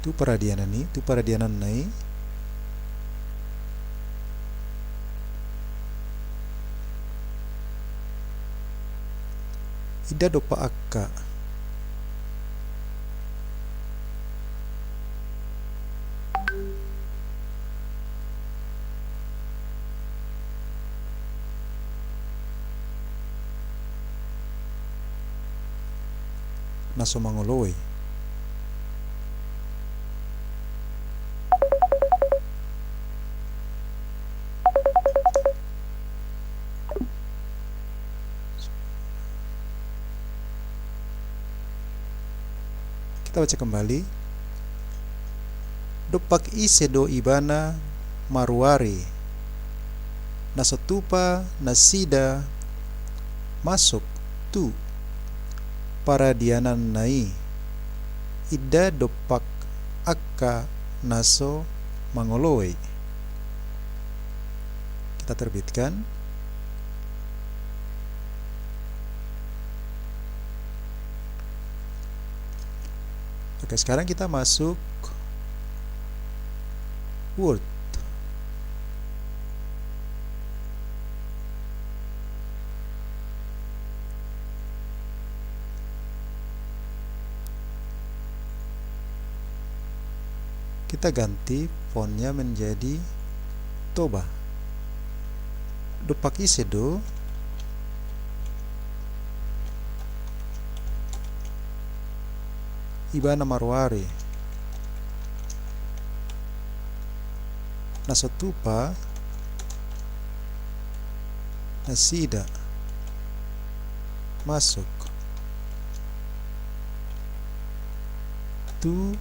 tu paradianan i, tu paradiananna i. Inda dompak angka na so mangoloi. Kita baca kembali. Dompak ise do ibana maruari? Na so tupa nasida masuk tu paradiananna i. Inda dompak angka na so mangoloi. Kita terbitkan. Oke, sekarang kita masuk Word. Kita ganti fontnya menjadi Toba. Dompak ise do ibana maruari? Na so tupa nasida masuk tu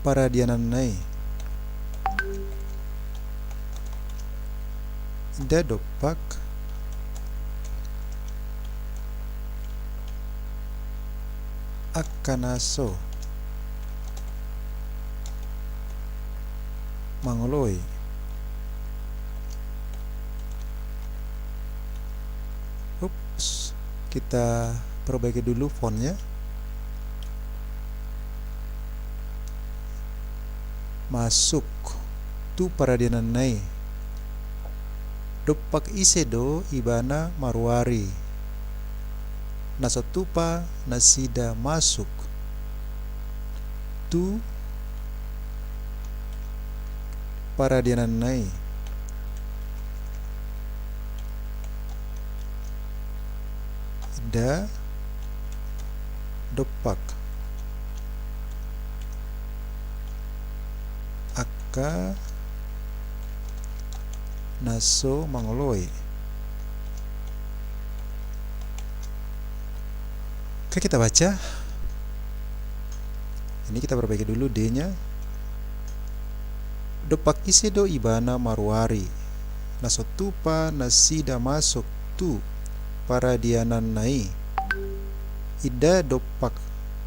paradiananna i. Inda dompak angka na so mangoloi. Ups, kita perbaiki dulu fontnya. Masuk tu paradiananna i. Dompak ise do ibana maruari? Na so tupa nasida masuk tu paradiananna i. Ida dompak angka na so mangoloi. Oke, kita baca. Ini kita perbaiki dulu D-nya. Dompak ise do ibana maruari? Na so tupa nasida masuk tu paradiananna i. Ida dompak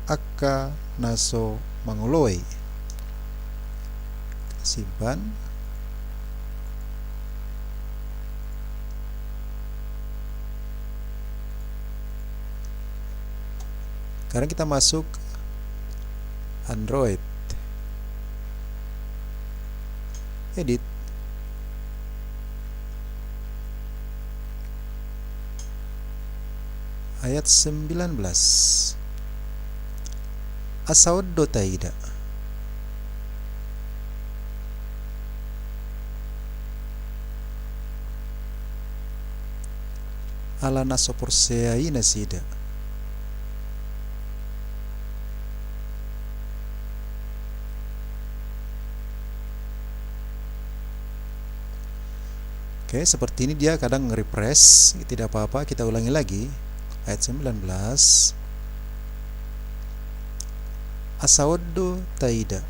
angka na so mangoloi. Simpan. Sekarang kita masuk Android. Edit. Ayat sembilan belas. Asa on do taida. Ala na so porsea i nasida. Oke, seperti ini dia kadang nge-refresh, tidak apa-apa, kita ulangi lagi. Ayat sembilan belas. Asa on do taida.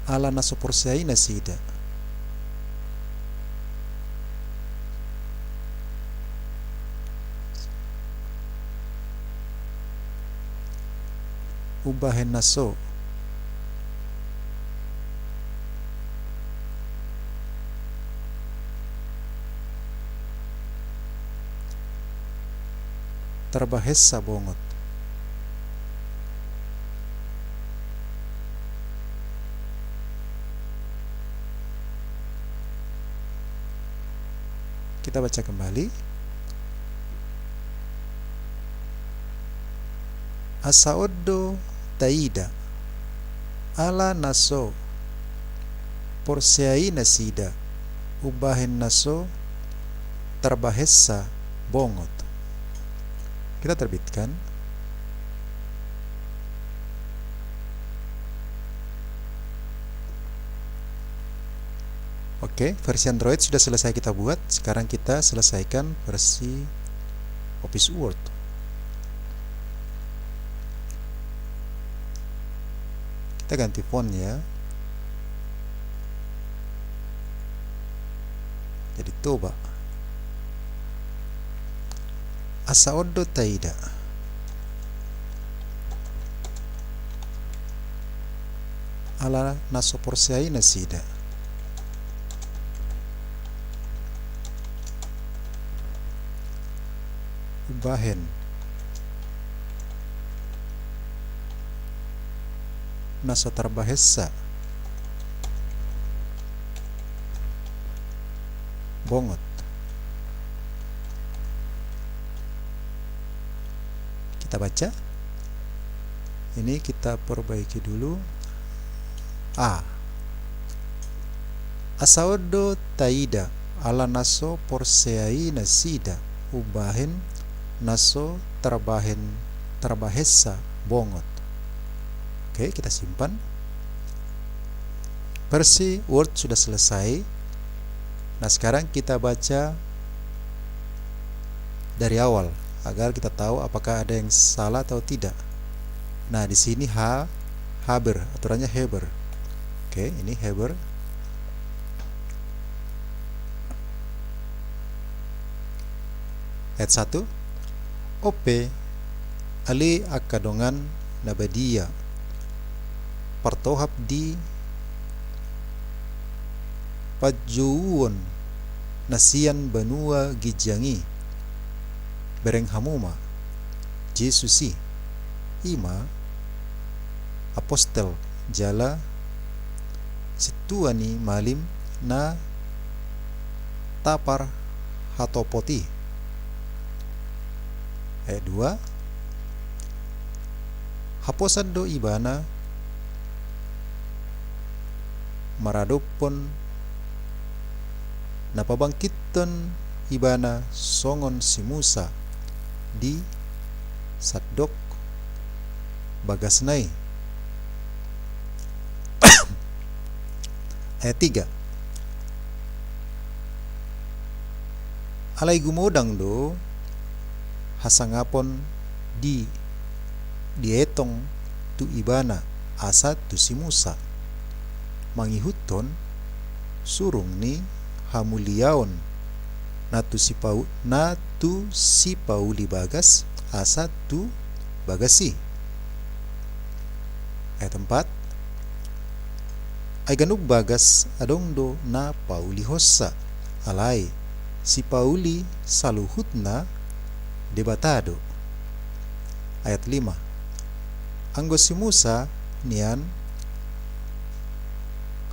Ala na so porsea i nasida. Umbahen na so tarbahesa bongot. Kita baca kembali. Asa on do taida, ala na so porsea i nasida, umbahen na so tarbahesa bongot. Kita terbitkan. Oke, versi Android sudah selesai kita buat. Sekarang kita selesaikan versi Office Word. Kita ganti font ya. Jadi Toba. Asa on do taida, ala na so porsea i nasida, umbahen na so tarbahesa bongot. Kita baca. Ini kita perbaiki dulu. A. Asa on do taida, ala na so porsea i nasida, umbahen na so tarbahen, tarbahesa bongot. Oke, kita simpan. Versi Word sudah selesai. Nah, sekarang kita baca dari awal agar kita tahu apakah ada yang salah atau tidak. Nah, di sini ha, haber, aturannya haber. Oke, ini haber. Ayat satu. On pe, ale angka dongan na badia, partohap di panjouon na sian banua ginjang i, bereng hamu ma Jesus i, i ma apostel jala sintua ni malim na taparhatopot i. Ayat dua. Haposan do ibana maradophon na pabangkithon ibana songon si Musa di sandok bagasna i. Ayat tiga. Alai gumodang do hasangapon di dietong tu ibana asa tu si Musa, mangihuthon surung ni hamuliaon na tu sipau-, na tu sipauli bagas asa tu bagas i. Ayat empat. Ai ganup bagas adong do na paulihonsa, alai sipauli saluhutna Debata do. Ayat lima. Anggo si Musa nian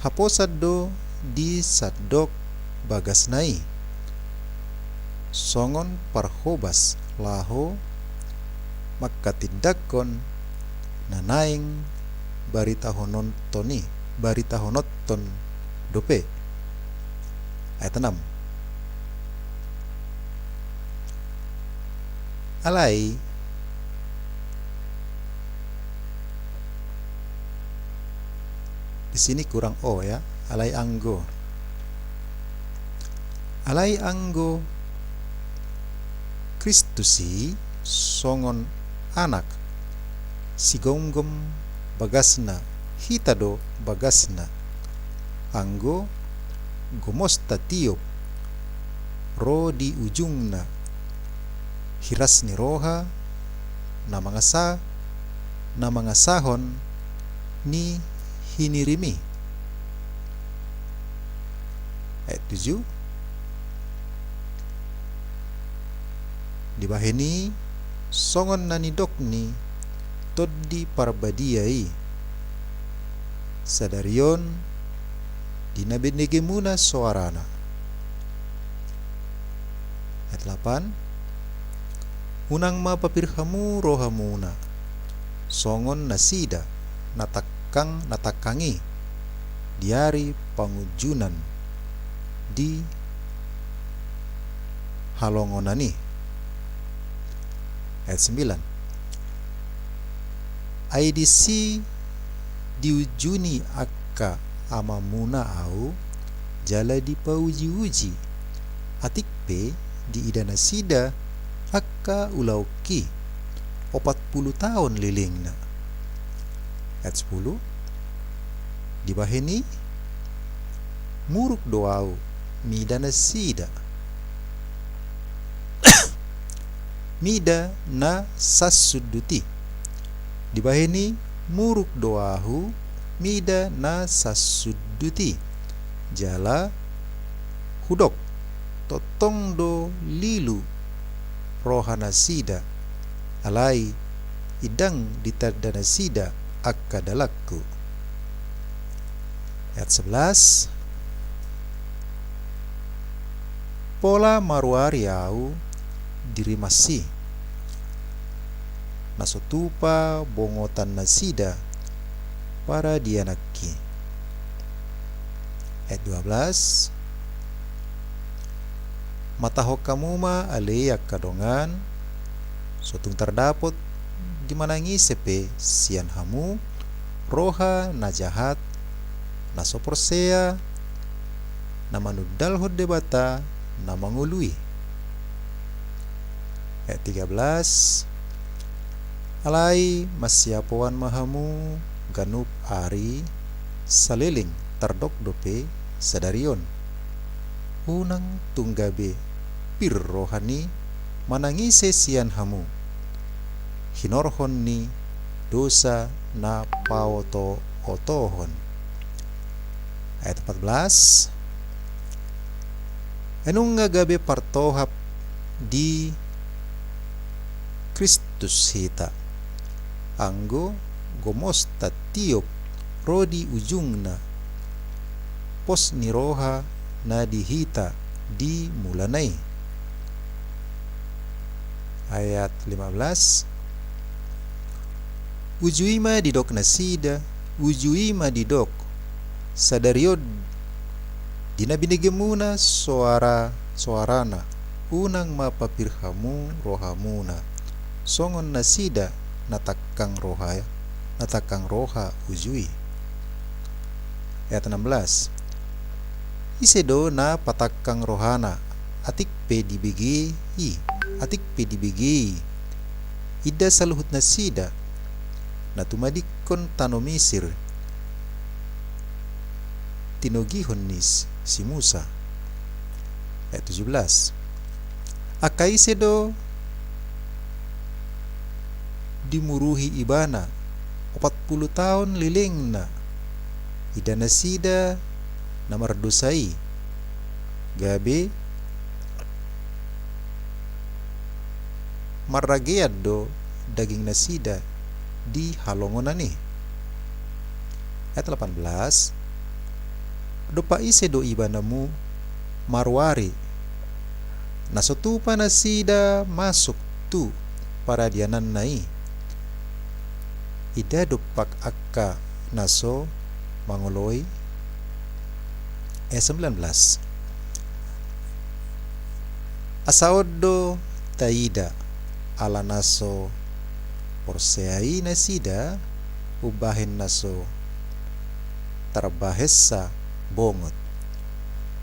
haposan do di sandok bagasna i songon parhobas laho manghatindanghon na naeng baritahononton i, baritahononton dope. Ayat enam. Alai di sini kurang o ya, alai anggo. Alai anggo Kristus i songon anak sigomgom bagasna, hita do bagasna. Anggo gomosta tiop ro di ujungna hiras ni roha na mangasa-, na mangasahon ni hinirim i. Ayat tujuh. Dibahen i songon na nidok ni Tondi Parbadia i, sadari on di na benegemuna soarana. Ayat delapan. Unang ma papir hamu rohamuna songon nasida na tangkang, na tangkang i di ari pangunjunan di halongonan i. Ayat sembilan. Ai disi diunjuni angka amamuna ahu, jala dipaujiuji, atik pe diida nasida angka ulaonki opat pulu taon lelengna. Ayat sepuluh. Dibahen i muruk do ahu mida nasida, mida na sasundut i. Dibahen i muruk do ahu mida na sasundut i, jala hudok, tongtong do lilu rohanasida, alai ndang ditanda nasida angka dalanku. Ayat sebelas. Pola maruari ahu di rimas i, na so tupa bongotannasida paradiananki. Ayat dua belas. Matahon hamu ma ale angka dongan, so tung tardapot di manang ise pe sian hamu roha na jahat, na so porsea, na manundalhon Debata na mangolu i. Ayat tiga belas. Alai masiapoan ma hamu ganup ari saleleng tardok dope sadari on. Unang tung gabe pir roha ni manang ise sian hamu, hinorhon ni dosa na paoto-otohon. Ayat empat belas. Ai nunga gabe partohap di Kristus hita, anggo gomosta tiop ro di ujungna pos ni roha na di hita di mulana i. Ayat lima belas. Uju i ma didok nasida, uju i ma didok, sadari on di na binegemuna soara, soarana, unang ma papir hamu rohamuna, songon nasida na tangkang roha, na tangkang roha uju i. Ayat enam belas. Ise do na patangkang rohana, atik pe dibege i, atik pe dibege i. Inda saluhut nasida na tumadingkon tano Misir tinogihon ni si Musa. Ayat tujuh belas. Angka ise do dimuruhi ibana, opat pulu taon lelengna, inda nasida na mardosa i, gabe marragean do daging nasida di halongonan i. Ayat delapan belas. Dompak ise do ibana mu maruari, na so tupa nasida masuk tu paradiananna i? Inda dompak angka na so mangoloi? Ayat sembilan belas. Asa on do taida, ala na so porsea i nasida umbahen na so tarbahensa bongot.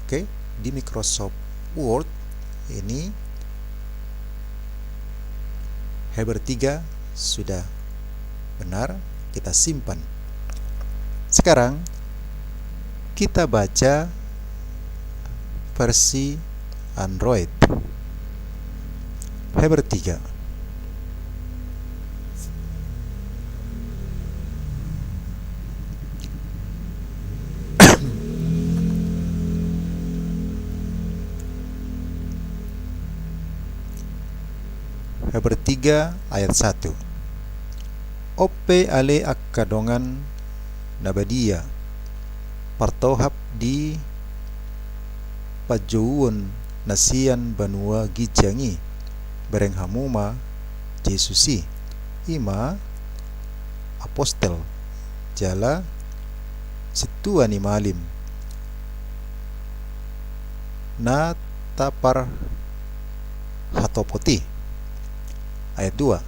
Oke, di Microsoft Word ini Heber tiga sudah benar, kita simpan. Sekarang kita baca versi Android. Heber tiga. Heber tiga ayat satu. On pe ale angka dongan na badia, partohap di panjouon na sian banua ginjang i, bereng hamu ma Jesus i, i ma apostel jala sintua ni malim na taparhatopot i. Ayat dua.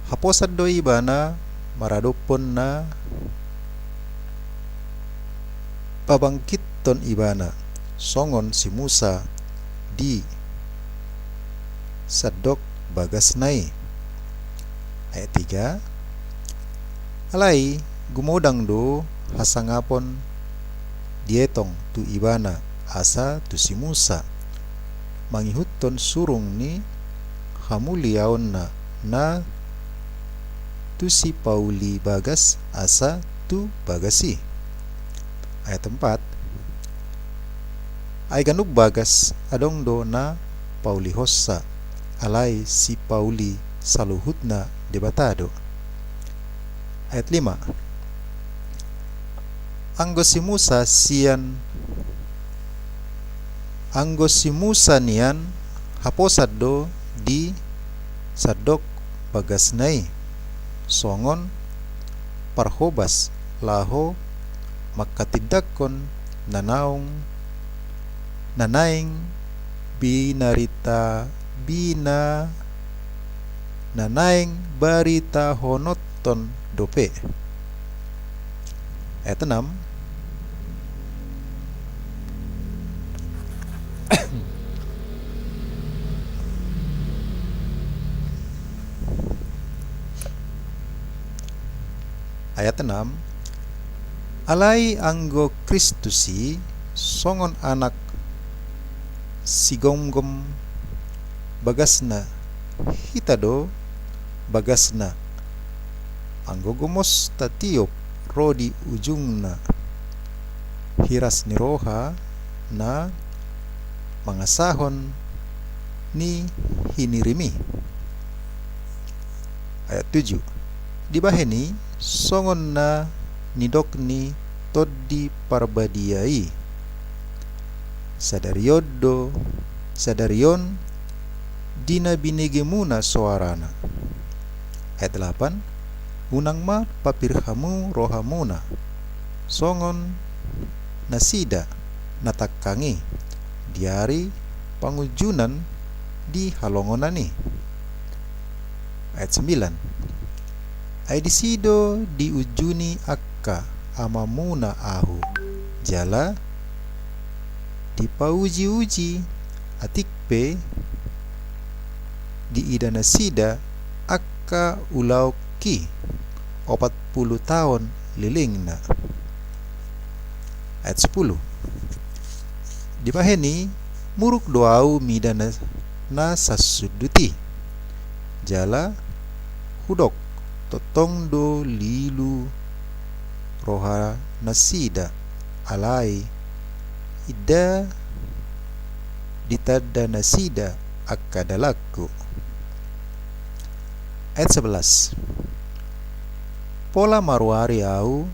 Haposan do ibana maradophon na pabangkithon ibana, songon si Musa di sandok bagasna i. Ayat tiga. Alai gumodang do hasangapon dietong tu ibana asa tu si Musa, mangihuthon surung ni hamuliaonna na tu sipauli bagas asa tu bagas i. Ayat empat. Ai ganup bagas adong do na paulihonsa, alai sipauli saluhutna Debata do. Ayat lima. Anggo si Musa sian, anggo si Musa nian haposan do di sandok bagasna i, songon parhobas laho manghatindanghon na naung, na naeng binarita, bina, na naeng baritahononhon dope. Ayat enam. Ayat enam. Alai anggo Kristus i songon anak sigomgom bagasna, hita do bagasna. Anggo gomos tatiop ro di ujungna, hiras ni roha na mangasahon ni hinirim i. Ayat tujuh. Dibahen i, songon na nidok ni Tondi Parbadia i, sadari on do, sadari on di na binegemuna soarana. Ayat delapan. Unang ma papir hamu rohamuna songon nasida na tangkang i di ari pangunjunan di halongonan i. Ayat sembilan. Ai disi do diunjuni angka amamuna ahu, jala dipaujiuji, atik pe diida nasida angka ulaonki opat pulu taon lelengna. Ayat sepuluh. Dibahen i, muruk do ahu mida na, na sasundut i. Jala hudok, tongtong do lilu roha nasida, alai inda ditanda nasida angka dalanku. Ayat sebelas. Pola maruari ahu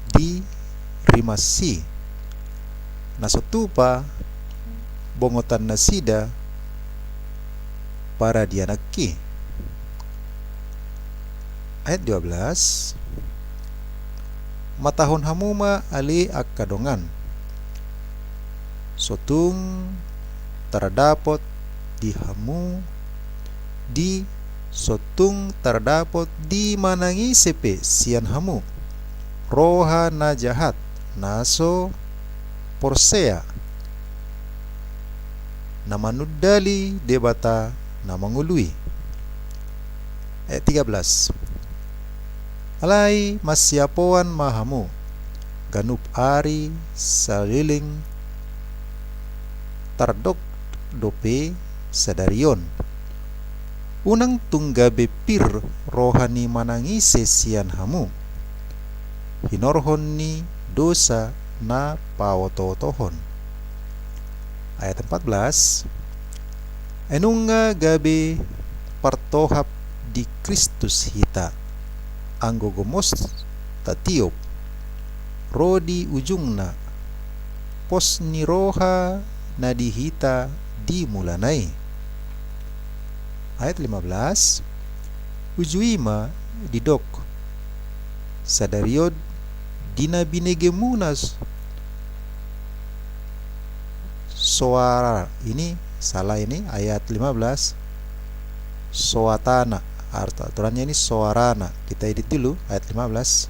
di rimas i, na so tupa bongotan nasida paradiananki. Ayat dua belas. Matahon hamu ma ale angka dongan, so tung tardapot di hamu, di so tung tardapot di manang ise pe sian hamu, roha na jahat, na so porsea, na manundali Debata na mangolu i. Ayat tiga belas. Alai masiapoan ma hamu ganup ari saleleng, tardok dope sadari on. Unang tung gabe pir roha ni manang ise sian hamu, hinorhon ni dosa na paotootohon. Ayat empat belas. Ai nunga gabe partohap di Kristus hita, anggo gomos tatiop ro di ujungna pos ni roha na di hita di mulana i. Ayat lima belas. Uju i ma didok sadari on di na binegemuna s-, soara, ini salah ini, ayat lima belas. Soatana, art-, aturannya ini soarana. Kita edit dulu ayat lima belas.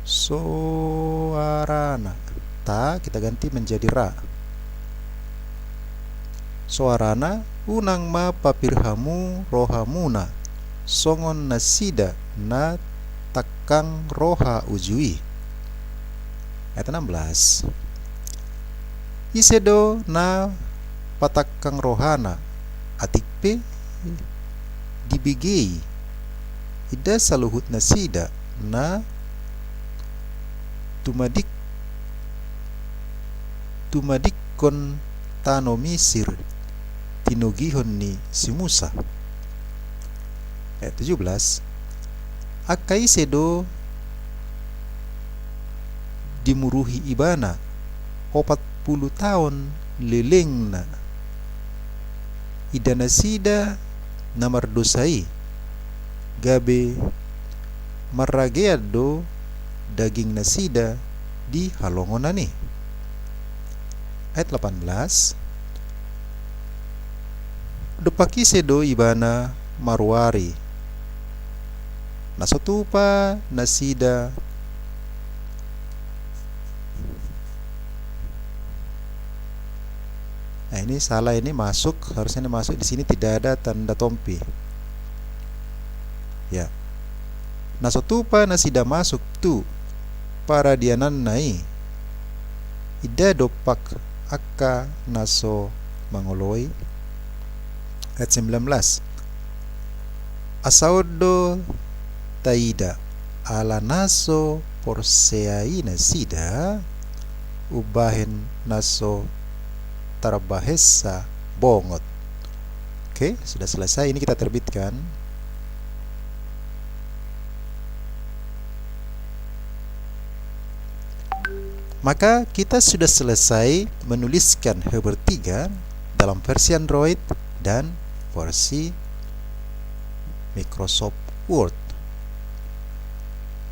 Soarana. Ta, kita ganti menjadi ra. Soarana, unang ma papir hamu rohamuna songon nasida na tangkang roha uju i. Ayat enam belas. Ise do na patangkang rohana, atik pe dibege i, inda saluhut nasida na tumadik-, tumadikkon tano Misir tinogihon ni si Musa. Ayat tujuh belas. Angka ise do dimuruhi ibana opat pulu taon lelengna, inda nasida na mardosa i, gabe marragean do daging nasida di halongonan i. Ayat delapan belas. Dompak ise do ibana maruari, na so tupa nasida. Nah, ini salah, ini masuk, harusnya ini masuk di sini, tidak ada tanda tompi. Ya. Na so tupa nasida masuk tu paradiananna i, inda dompak angka na so mangoloi. Ayat sembilan belas. Asa on do taida, ala na so porsea i nasida, umbahen na so tarbahensa bongot. Oke, sudah selesai. Ini kita terbitkan. Maka kita sudah selesai menuliskan Heber tiga dalam versi Android dan versi Microsoft Word.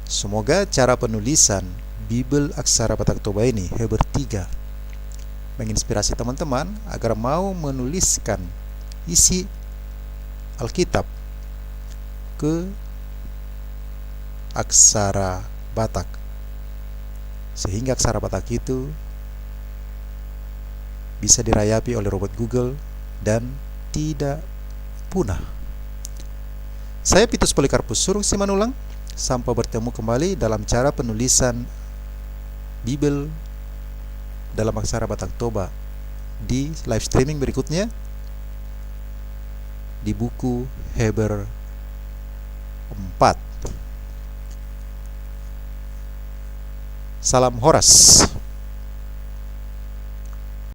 Semoga cara penulisan Bibel Aksara Batak Toba ini, Heber tiga, menginspirasi teman-teman agar mau menuliskan isi Alkitab ke aksara Batak, sehingga aksara Batak itu bisa dirayapi oleh robot Google dan tidak punah. Saya Petrus Polycarpus Surung Simanullang, sampai bertemu kembali dalam cara penulisan Bibel dalam aksara Batak Toba di live streaming berikutnya di buku Heber empat. Salam horas.